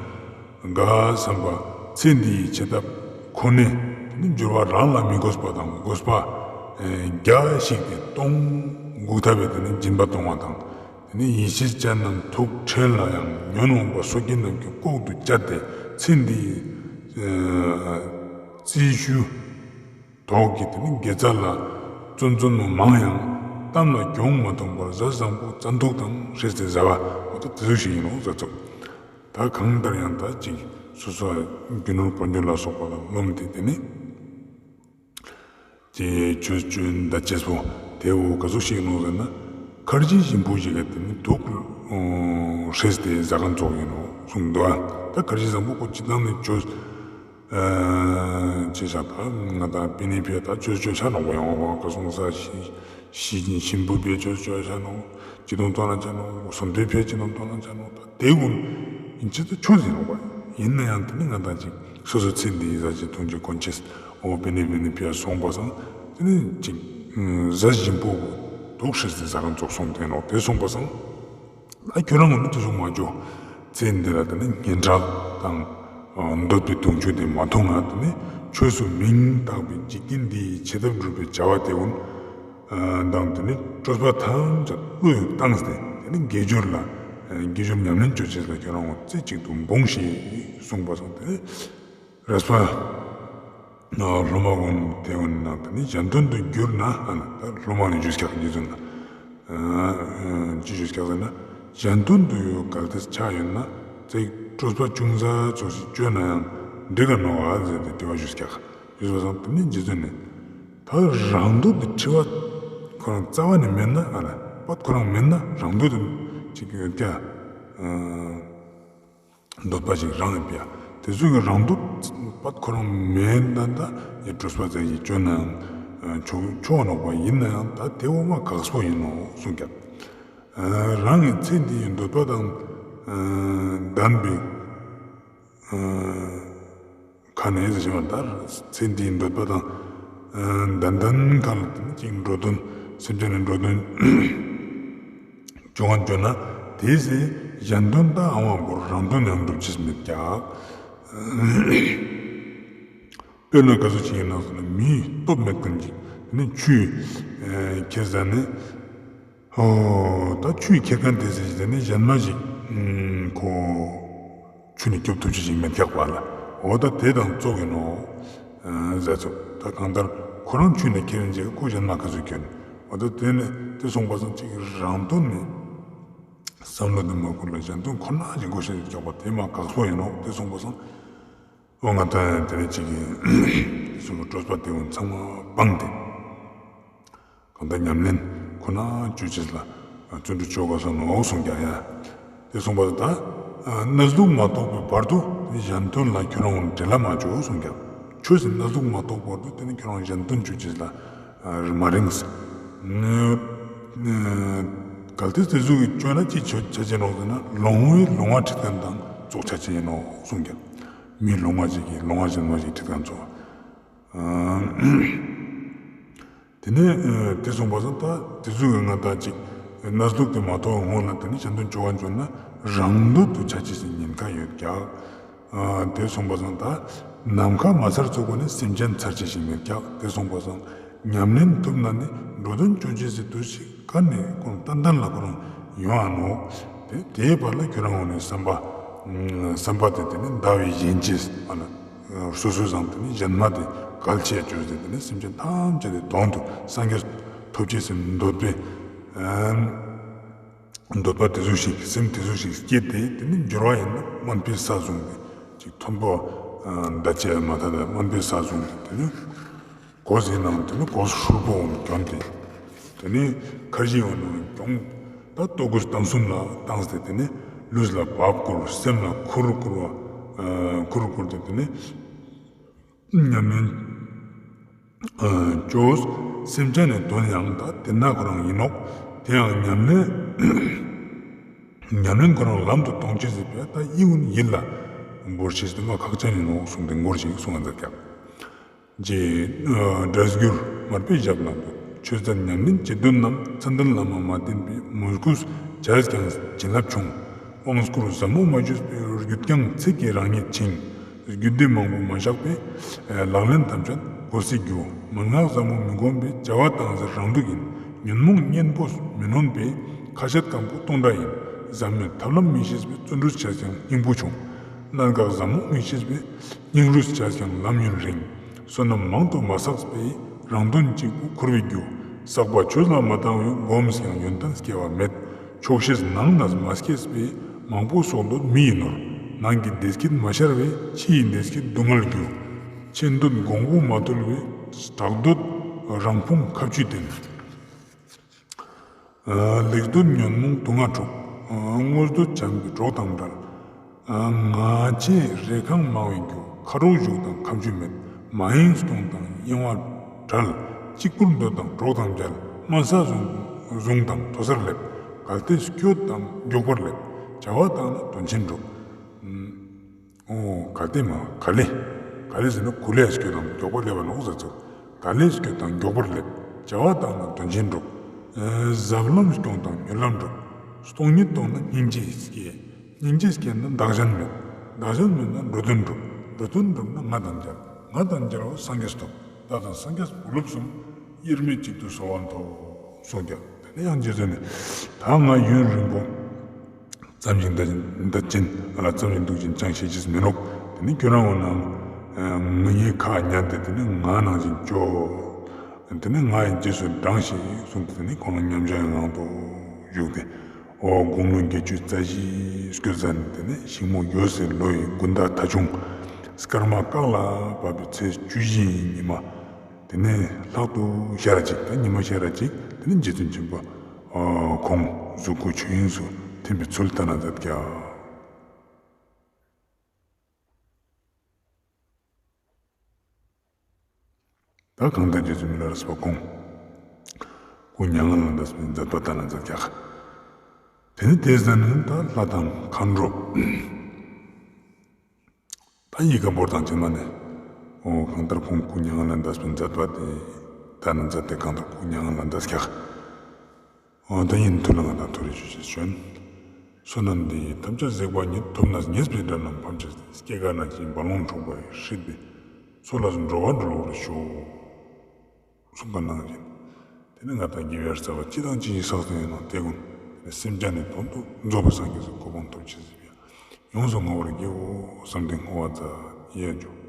དགའ་བསམ་པ་ཚེ་འདིའི་ཆེ་ཐབས་ཁོ་ནས་དེ་ནས་འགྱུར་བ་རང་ལ་མི་དགོས་པ་དང་དགོས་པ་རྒྱ་ཞིག་སྟེ་གཏོང་དགུག་ཐབས་པའི་དེ་ནས་སྦྱིན་པ་གཏོང་བ་དང་། དེ་ནས་ཡེ་ཤེས་ཅན་རྣམས་ཐུགས་ཁྲེལ་ལ་ཡང་ཉོན་མོངས་པ་སོ་སྐྱེ་རྣམས་ཀྱི་ལྐོག་ཏུ་བཅད་དེ་ཚེ་འདིའི་རྩིས་ཞུ་དོགས་ཀྱི་དེ་ནས་དགེ་རྩ་ལ་བརྩོན་བརྩོན་མོ་མང་ཡང་གཏམ་ལ་གྱོང་མ་གཏོང་བར་བཟའ་བཟང་པོ་བཙན་ཐུག་དང་ཧྲེས་ཏེ་བཟའ་བ་འོ་ད་དེ་ཚོ་ཞིག་ཡིན་ནོ་ཟེར་ཚུགས། ད་གང་ལྟར་ཡང་ད་ཅིག་སོ་སོ་རྒྱུ་ནོར་དཔལ་འབྱོར་ལ་སོགས་པ་ལ་རློམ་སྟེ་དེ་ནས། དེ་ཆོས་སྤྱོད་མདའ་གཅེས་པོ་དེ་འུ་ག་ཚོད་ཞིག་ནོ་ཟེར་ན། ཁར་ཇི་ཞིམ་པོ་ཞིག་ག་དེ་ནི་དུག་ཧྲེས་ཏེ་ཟ་ག་ཚོགས་ཡིན་ནོ་གསུངས་འདུག་ཨ། ད་ཁར་ཇི་བཟང་པོ་ཁོ་སྤྱི་བཏང་ནས་ཆོས་ ཅེས་བྱ་ད་ང་དང་པི་ནི་ཕི་ད་ཆོས་ཆོས་ཆ་ནོག་པ་ཡང་བ་ཁ་སོང་ས་ཤི་ཤི་ཤིན་པོ་པའི་ཆོས་ཆོས་ཆ་ནོག་ཅི་དང་ཏོ་ན་ཆ་ནོག་སོན་དེ་ཕེ་ཅི་དང་ཏོ་ན་ཆ་ནོག་ད་དེ་ཀུན་ཡིན་ཆེད་དུ་ཆོས་ཟིན་ནོག་པ་ཡིན་ན་ཡང་དེ་ནི་ང་དང་ཅིག་སོ་སོ་ཚེ་འདི་ཡི་ཟ་ཅི་ཐུང་ཅི་གོན་ཆེས་འོ་པི་ནི་པི་ནི་ཕི་ཡ་སོང་པ་སང་དེ་ནི་ཅིག་ཟ་ཞིམ་པོ་དོག་ཧྲིལ་ཟི་ཟ་གང་ཙོག་སོང་དེ་ནོག་དེ་སོང་པ་སང་། ད་ཁྱོད་རང་ངོ་མ་དེ་ཚོ་མ་འཇོག་ཚེ་འདི་ལ་དེ་ནི་སྙན་གྲགས་དང་འདོད་པའི་དུང་ཆོས་དེ་མ་མཐོང་ང་དེ་ནི་ཆོས་སུ་མིང་བཏགས་པའི་འཇིག་རྟེན་འདི་ཡི་བྱེད་ཐབས་སྒྲུབ་པའི་བྱ་བ་དེ་ཀུན་དང་དེ་ནི་སྤྲོས་པ་ཐམས་ཅད་བློ་ཡིས་བཏང་སྟེ་དེ་ནི་དགེ་སྦྱོར་ལ་དགེ་སྦྱོར་ཉམས་ལེན་བྱོས་ཅེས་ལ་ཁྱོད་རང་ངོ་རྩེ་གཅིག་ཏུ་འབུངས་ཤིག་གསུངས་པ་སོང་དེ་ནི། རས་པ། སློབ་མ་ཀུན་དེ་ཀུན་ནང་དུ་ནི་གཞན་དོན་དུ་གྱུར་ན་ཨ་ན་ད་སློབ་མ་ནི་ཞུས་ཀྱག་འདི་ཚོ་ན། ཅི་ཞུས་ཀྱག་ཟེར་ན། གཞན་དོན་དུ་ཡོད་གལ་ཏེ་ཆགས་ཡོད་ན་ཙིག་སྤྲོས་པ་ཅུང་ཟད་ཙོགས་ཤིག་བཅོས་ན་ཡང་འགྲིག་ག་ནོག་ཨ་ཟེར་ཏེ་དྲི་བ་ཞུས་ཀྱག་ཞུས་པ་སང་དེ་ནི་རྗེ་བཙུན་ནི། ད་རང་འདོད་དུ་འཁྲི་བ་ཁོ་རང་རྩ་བ་ནས་མེད་ན་ཨ་ན་པད་ཁོ་རང་མེད་ན་རང་འདོད་དུ་ཅིག་ཡོད་ཀྱག་འདོད་པ་ཞིག་རང་ཡིན་པས། དེ་ཚོ་གི་རང་འདོད་པ་ཁོ་རང་མེད་ན་ད་ཡི་སྤྲོས་པ་ཙམ་ཞིག་བཅོས་ན་ཆོག་ཆོག་ནོག་པ་ཡིན་ན་ཡང་ད་དེ་འོ་མ་དགག་པོ་ཡིན་ནོ་གསུངས་ཀྱང་། རང་གི་ཚེ་འདི་ཡི་འདོད་པ་དང་ལྡན་པའི་ཁ་ནས་ཟེར་བ་ལྟར་ཚེ་འདིའི་འདོད་པ་དང་ལྡན་ལྡན་ཁ་ལ་དེ་ནི་ཅིག་འགྲོ་དོན་སེམས་ཅན་ལ་འགྲོ་དོན། བྱུང་བ་བརྗོད་ན་དེའི་ཚེ་གཞན་དོན་ད་ཨང་བ་བོར་རང་དོན་ཡང་འགྲུབ་ཅེས་མེད་ཀྱང་། དཔེར་ན་ག་ཚོད་ཅིག་ཡིན་ན་ཟེར་ན་མིའི་སྟོབས་མེད་མཁན་ཅིག་དེ་ནི་ཆུའི་ཁྱེར་ཟ་ནི། ཨོ་ད་ཆུའི་ཁྱེར་མཁན་དེ་ཚེ་དེ་ནི་གཞན་མ་ཞིག་ཁོ་ཆུ་ནི་སྐྱོབ་ཐུབ་ཅེས་ཅིག་མེད་ཀྱག་པ་ལ་འོ་ད་དེ་དང་ཙོག་ཡིན་ནོ། ཟེར་ཚོ་ད་གང་ལྟར་ཁོ་རང་ཆུ་ནས་ཁྱེར་རིན་ཅིག་ཁོ་གཞན་མ་ག་ཚོད་ཁྱེར་ནི་འོ་ད་དེ་ནི་དེ་སོང་པ་སང་ཅིག་རང་དོན་ནི། བསམ་བློ་འདི་མ་འཁོར་ལ་གཞན་དོན་ཁོ་ན་ཞིག་བགོ་བཤའ་རྒྱག་པ་དེ་མ་དགག་པོ་ཡིན་ནོ་དེ་སོང་པ་སང་། ཨོ་ང་ད་དེ་རིང་གཅིག་གིས་གསུང་གི་སྤྲོས་པ་དེ་འོ་ཚང་མ་སྤངས་ཏེ། གང་ལྟར་ཉམས་ལེན་ཁོ་ན་བཅོས་ཅེས་ལ་བརྩོན་འགྲུས་བཅོ་དགོས་སོང་ནོ་གསུང་ཀྱང་ཡ། དེ་གསུངས་པ་ད། གནས་ལུགས་མ་རྟོགས་པའི་བར་དུ་གཞན་དོན་ལ་ཁྱོད་རང་འབྲེལ་ལ་མ་བཅོ་གསུང་ཀྱང་། ཆོས་ཀྱི་གནས་ལུགས་མ་རྟོགས་བར་དུ་དེ་ནི་ཁྱོད་རང་གཞན་དོན་བཅོ་ཅེས་ལ་མ་རིངས། གལ་ཏེ་དེ་ཚོ་གི་བཅོས་ན་ཅི་བྱ་བྱ་ཅེས་ནོག་ཟེར་ན་ལོང་བའི་ལོང་བ་ཁྲིད་མཁན་དང་ཙོག་ཆ་ཅེས་ཡིན་ནོ་གསུང་ཀྱང་། མིའི་ལོང་བ་ཅིག་གིས་ལོང་བ་གཞན་མ་ཞིག་ཁྲིད་མཁན་ཙོག་དེ་ནས་དེ་གསུངས་པ་སང་ད་དེ་ཚོ་གི་ང་ད་ཅིག་གནས་ལུགས་དེ་མ་རྟོགས་སྔོན་ལ་དེ་ནི་གཞན་དོན་བཅོ་བ་འཇོག་ན་རང་འདོད་དུ་ཆ་ཅེས་སི་ཉེན་ཁ་ཡོད་ཀྱང་། དེ་གསུངས་པ་སང་ད་ནམ་མཁའ་མ་ཚར་ཚུགས་པ་ནི་སེམས་ཅན་ཚར་ཅེས་ཤིག་མེད་ཀྱང་དེ་གསུངས་པ་སང་ཉམས་ལེན་ཐུབ་ན་ནི་འགྲོ་དོན་བཅོ་ཅེས་སི་དུས་ཤིག་ག་ནས་ཁོང་ཏན་ཏན་ལ་ཁོ་རང་ཡོང་ཨ་ནོ། དེ་དེའི་བར་ལ་ཁྱོད་རང་ངོ་ནས་བསམ་པ་བསམ་པ་དེ་དེ་ནི་ཟླ་བའི་གཞན་ཅེས་ཨ་ན། སོ་སོའི་བཟང་དེ་ནི་གཞན་མ་དེ་གལ་ཆེ་བཅོས་ཏེ་དེ་ནི་སེམས་ཅན་ཐམས་ཅད་དེ་དོན་དུ་སངས་རྒྱས་ཐོབ་ཅེས་སི་འདོད་པའི་འདོད་པ་དེ་ཚོ་ཞིག་སེམས་དེ་ཚོ་ཞིག་སྐྱེས་ཏེ་དེ་ནི་འགྱུར་བ་ཡིན་ན་དམན་པའི་ས་བཟུང་སྟེ་ཅིག་མཐོན་པོ་འདའ་ཆེ་མ་ཐ་ད་དམན་པའི་ས་བཟུང་སྟེ་དེ་ནི་གོས་ཡིན་ནའང་དེ་ནི་གོས་ཧྲུལ་པོ་འོང་གྱོན་ཏེ་དེ་ནི་ཁར་ཇི་ཡོང་ནའང་གྱོང་ད་ལྟོ་གོས་གཏམ་གསུམ་ལ་བཏང་སྟེ་དེ་ནི་ལུས་ལ་བབ་བསྐུར་སེམས་ལ་ཁུར་བསྐུར་བ་ཁུར་བསྐུར་ཏེ་དེ་ནི། ཉམས་ལེན་ཨ་བཅོས། སེམས་ཅན་ནི་དོན་ཡང་དག་དེ་ན་ཁོ་རང་ཡིན་ནོ། དེ་ཡང་ཉམས་ལེན་ཉམས་ལེན་ཁོ་རང་ལམ་དུ་གཏོང་ཅེས་ཟེར་བས་ད་ཡིད་ཀུན་ཡིད་ལ་འབོར་ཆེས་དེ་མ་ཁག་ཅན་ཡིན་ནོ་གསུངས་ཏེ་མགུར་ཞིག་གསུངས་པ་མཛད་ཀྱང་། རྗེ་སྒྲ་སྒྱུར་མར་པའི་ཞབས་ལ་འདུད། ཆོས་མཛད་ཉམས་ལེན་བྱེད་འདོད་རྣམས་ཚད་ལྡན་བླ་མ་མ་བསྟེན་པའི་མོས་གུས་བྱས་ཀྱང་བྱིན་རླབས་ཆུང་། དབང་བསྐུར་ཟབ་མོ་མ་བཅོས་པའི་རྒྱུད་ཀྱང་ཚིག་གིས་རང་ཉིད་འཆིང་། རྒྱུད་སྡེ་མང་པོ་མ་བཞག་པས་ལག་ལེན་ཐམས་ཅད་གོ་སྲིད་རྒྱུ། མན་ངག་ཟབ་མོ་མི་བསྒོམ་པས་བྱ་བ་བཏང་ཟེར་རང་སྡུག་ཡིན། ཉོན་མོངས་གཉེན་པོ་མི་ནོན་པས་ཁ་བཤད་སྐམ་པོ་སྟོང་འདྲ་ཡིན། ཟབ་མོའི་ཐབས་ལམ་མི་ཤེས་པས་བརྩོན་འགྲུས་བྱས་ཀྱང་སྙིང་པོ་ཆུང་། གནད་འགག་ཟབ་མོ་མི་ཤེས་པས་སྙིང་རུས་བྱས་ཀྱང་ལམ་ཡུན་རིང་། བསོད་ནམས་མང་དུ་མ་བསགས་པས་རང་དོན་གཅིག་པུ་འཁོར་བའི་རྒྱུ། བསགས་པ་ཆོས་ལ་མ་བཏང་བས་བསྒོམས་ཀྱང་ཡོན་ཏན་སྐྱེ་བ་མེད། ཆོག་ཤེས་ནང་ན་མ་སྐྱེས་པས་མང་པོ་སྲོག་འདོད་མི་ཡི་ནོར། ནང་གི་བདེ་སྐྱིད་མ་ཤར་བས་ཕྱི་ཡི་བདེ་སྐྱིད་སྡུག་བསྔལ་རྒྱུ། ཕྱི་འདོད་གོང་བུ་མ་བརྟོལ་བས་བྲག་འདོད་རང་ཕུང་ཁ་ཆུས་བསྟེན། ལེགས་འདོད་ཉོན་མོངས་དུག་ལྔ་འཁྲུགས། དངོས་འདོད་བྱམས་པའི་གྲོགས་དང་བྲལ། ང་རྒྱལ་རེ་ཁང་མང་བའི་རྒྱུ། ཁ་དྲོ་བཞུགས་དང་ཁ་མཆུ་མེད། མ་ཡེངས་སྐྱོང་དང་གཡེང་བ་བྲལ། གཅིག་པུར་སྡོད་དང་གྲོགས་དང་མཇལ། དམའ་ས་བཟུང་བཟུང་དང་མཐོ་སར་སླེབས། གལ་ཏེ་སྐྱོད་དང་མགྱོགས་པར་སླེབས། བྱ་བ་བཏང་ན་དོན་ཆེན་འགྲུབ། ཨོ། གལ་ཏེ་མ། གལ་ཏེ། གལ་ཏེ་ཟེར་ན་གལ་ཏེ་སྐྱོད་དང་མགྱོགས་པར་སླེབས་པ་ནོག་ཟེར་ཚུལ། གལ་ཏེ་སྐྱོད་དང་མགྱོགས་པར་སླེབས། བྱ་བ་བཏང་ན་དོན་ཆེན་འགྲུབ། ཨེ། གཟབ་ལམ་སྐྱོང་དང་མྱུར་ལམ་འགྲུབ། སྟོང་ཉིད་རྟོགས་ན་སྙིང་རྗེ་སྐྱེ། སྙིང་རྗེ་སྐྱེས་ན་བདག་གཞན་མེད། བདག་གཞན་མེད་ན་འགྲོ་དོན་འགྲུབ། འགྲོ་དོན་འགྲུབ་ན་ང་དང་མཇལ། ང་དང་མཇལ་བ་སངས་རྒྱས་ཐོབ། བདག་དང་སངས་རྒྱས་བུ་སློབ་གསུམ། དབྱེར་མེད་གཅིག་ཏུ་གསོལ་བ་འདེབས། གསུངས་ཀྱང་། དེ་ནས་ཡང་རྗེ་བཙུན་ནས། ད་ང་ཡུན་རིང་པོ་ཙམ་ཞིག་འདི་འདི་ཅན་ང་ལ་ཙམ་ཞིག་འདུག་ཅིང་ཅང་ཤེས་ཀྱིས་མི་ནུག་དེ་ནས་ཁྱོད་རང་འོ་ན་ང་ངའི་ཁ་ཉན་ཏེ་དེ་ནས་ང་ནང་བཞིན་སྐྱོ། དེ་ནས་ང་ཡི་རྗེས་སུ་འབྲང་ཞིག་གསུངས་ཏེ་དེ་ནས་ཁོང་ལ་མཉམ་བཞག་གི་ངང་དུ་བཞུགས་ཏེ། འོ། དགུང་ལོ་བརྒྱད་ཅུ་རྩ་བཞི་སྐྱོད་ཟ་ནས་དེ་ནས་ཞིང་རྨོ་ཡོད་སའི་ལོ་ཡི་དགུན་ཟླ་ཐ་ཆུང་སྐར་མ་སྐག་ལ་བབས་པའི་ཚེས་བཅུ་བཞི་ཡི་ཉི་མ། དེ་ནས་ལྷག་ཏུ་ཤར་གཅིག་དང་ཉི་མ་ཤར་གཅིག་དེ་ནས་རྗེ་བཙུན་ཆེན་པོ་ཁོང་གཟུགས་སྐུ་ཆོས་དབྱིངས་སུ་ཐིམ་པའི་ཚུལ་ལྟ་ན་མཛད་ཀྱང་། ད་གང་ལྟར་རྗེ་བཙུན་མི་ལ་རས་པ་ཁོང་སྐུ་མྱ་ངན་ལས་འདས་པའི་མཛད་པ་ལྟ་ན་མཛད་ཀྱང་། དེ་ནས་དེ་ཟ་ནས་ད་ལྷ་དང་མཁའ་འགྲོ། ད་ཡི་གེ་བོར་དང་བཅས་མ་ནས། འོ། གང་ལྟར་ཁོང་སྐུ་མྱ་ངན་ལས་འདས་པའི་མཛད་པ་དེ་ལྟ་ན་མཛད་དེ། གང་ལྟར་སྐུ་མྱ་ངན་ལས་འདས་ཀྱང་། འོ། ད་ཡིན་དུས་ལ་ང་དང་ཐུགས་རེ་ཆེ་ཞེས་བྱོན། བསོད་ནམས་འདི་ཡིས་ཐམས་ཅད་གཟིགས་པ་ཉིད། ཐོབ་ནས་ཉེས་པའི་དགྲ་རྣམས་ཕམ་བྱས་ཏེ། སྐྱེ་རྒ་ན་འཆིའི་རྦ་ཀློང་འཁྲུགས་པ་ཡི། སྲིད་པའི་མཚོ་ལས་འགྲོ་བ་སྒྲོལ་བར་ཤོག་གསུངས་པ་ནང་བཞིན། དེ་ནས་ང་དང་དགེ་བའི་རྩ་བ་ཅི་དང་ཅི་ཞིག་བསགས་ཏེ་ཡོད་ན་དེ་ཀུན་སེམས་ཅན་ནི་དོན་དུ་རྫོགས་པའི་སངས་རྒྱས་སུ་གོ་འཕང་ཐོབ་ཕྱིར་གཟིགས་པས། ཡོངས་སུ་བསྔོ་བར་བགྱིའོ་བསམ་སྟེ་བསྔོ་བ་མཛད་ཡས་འཇོག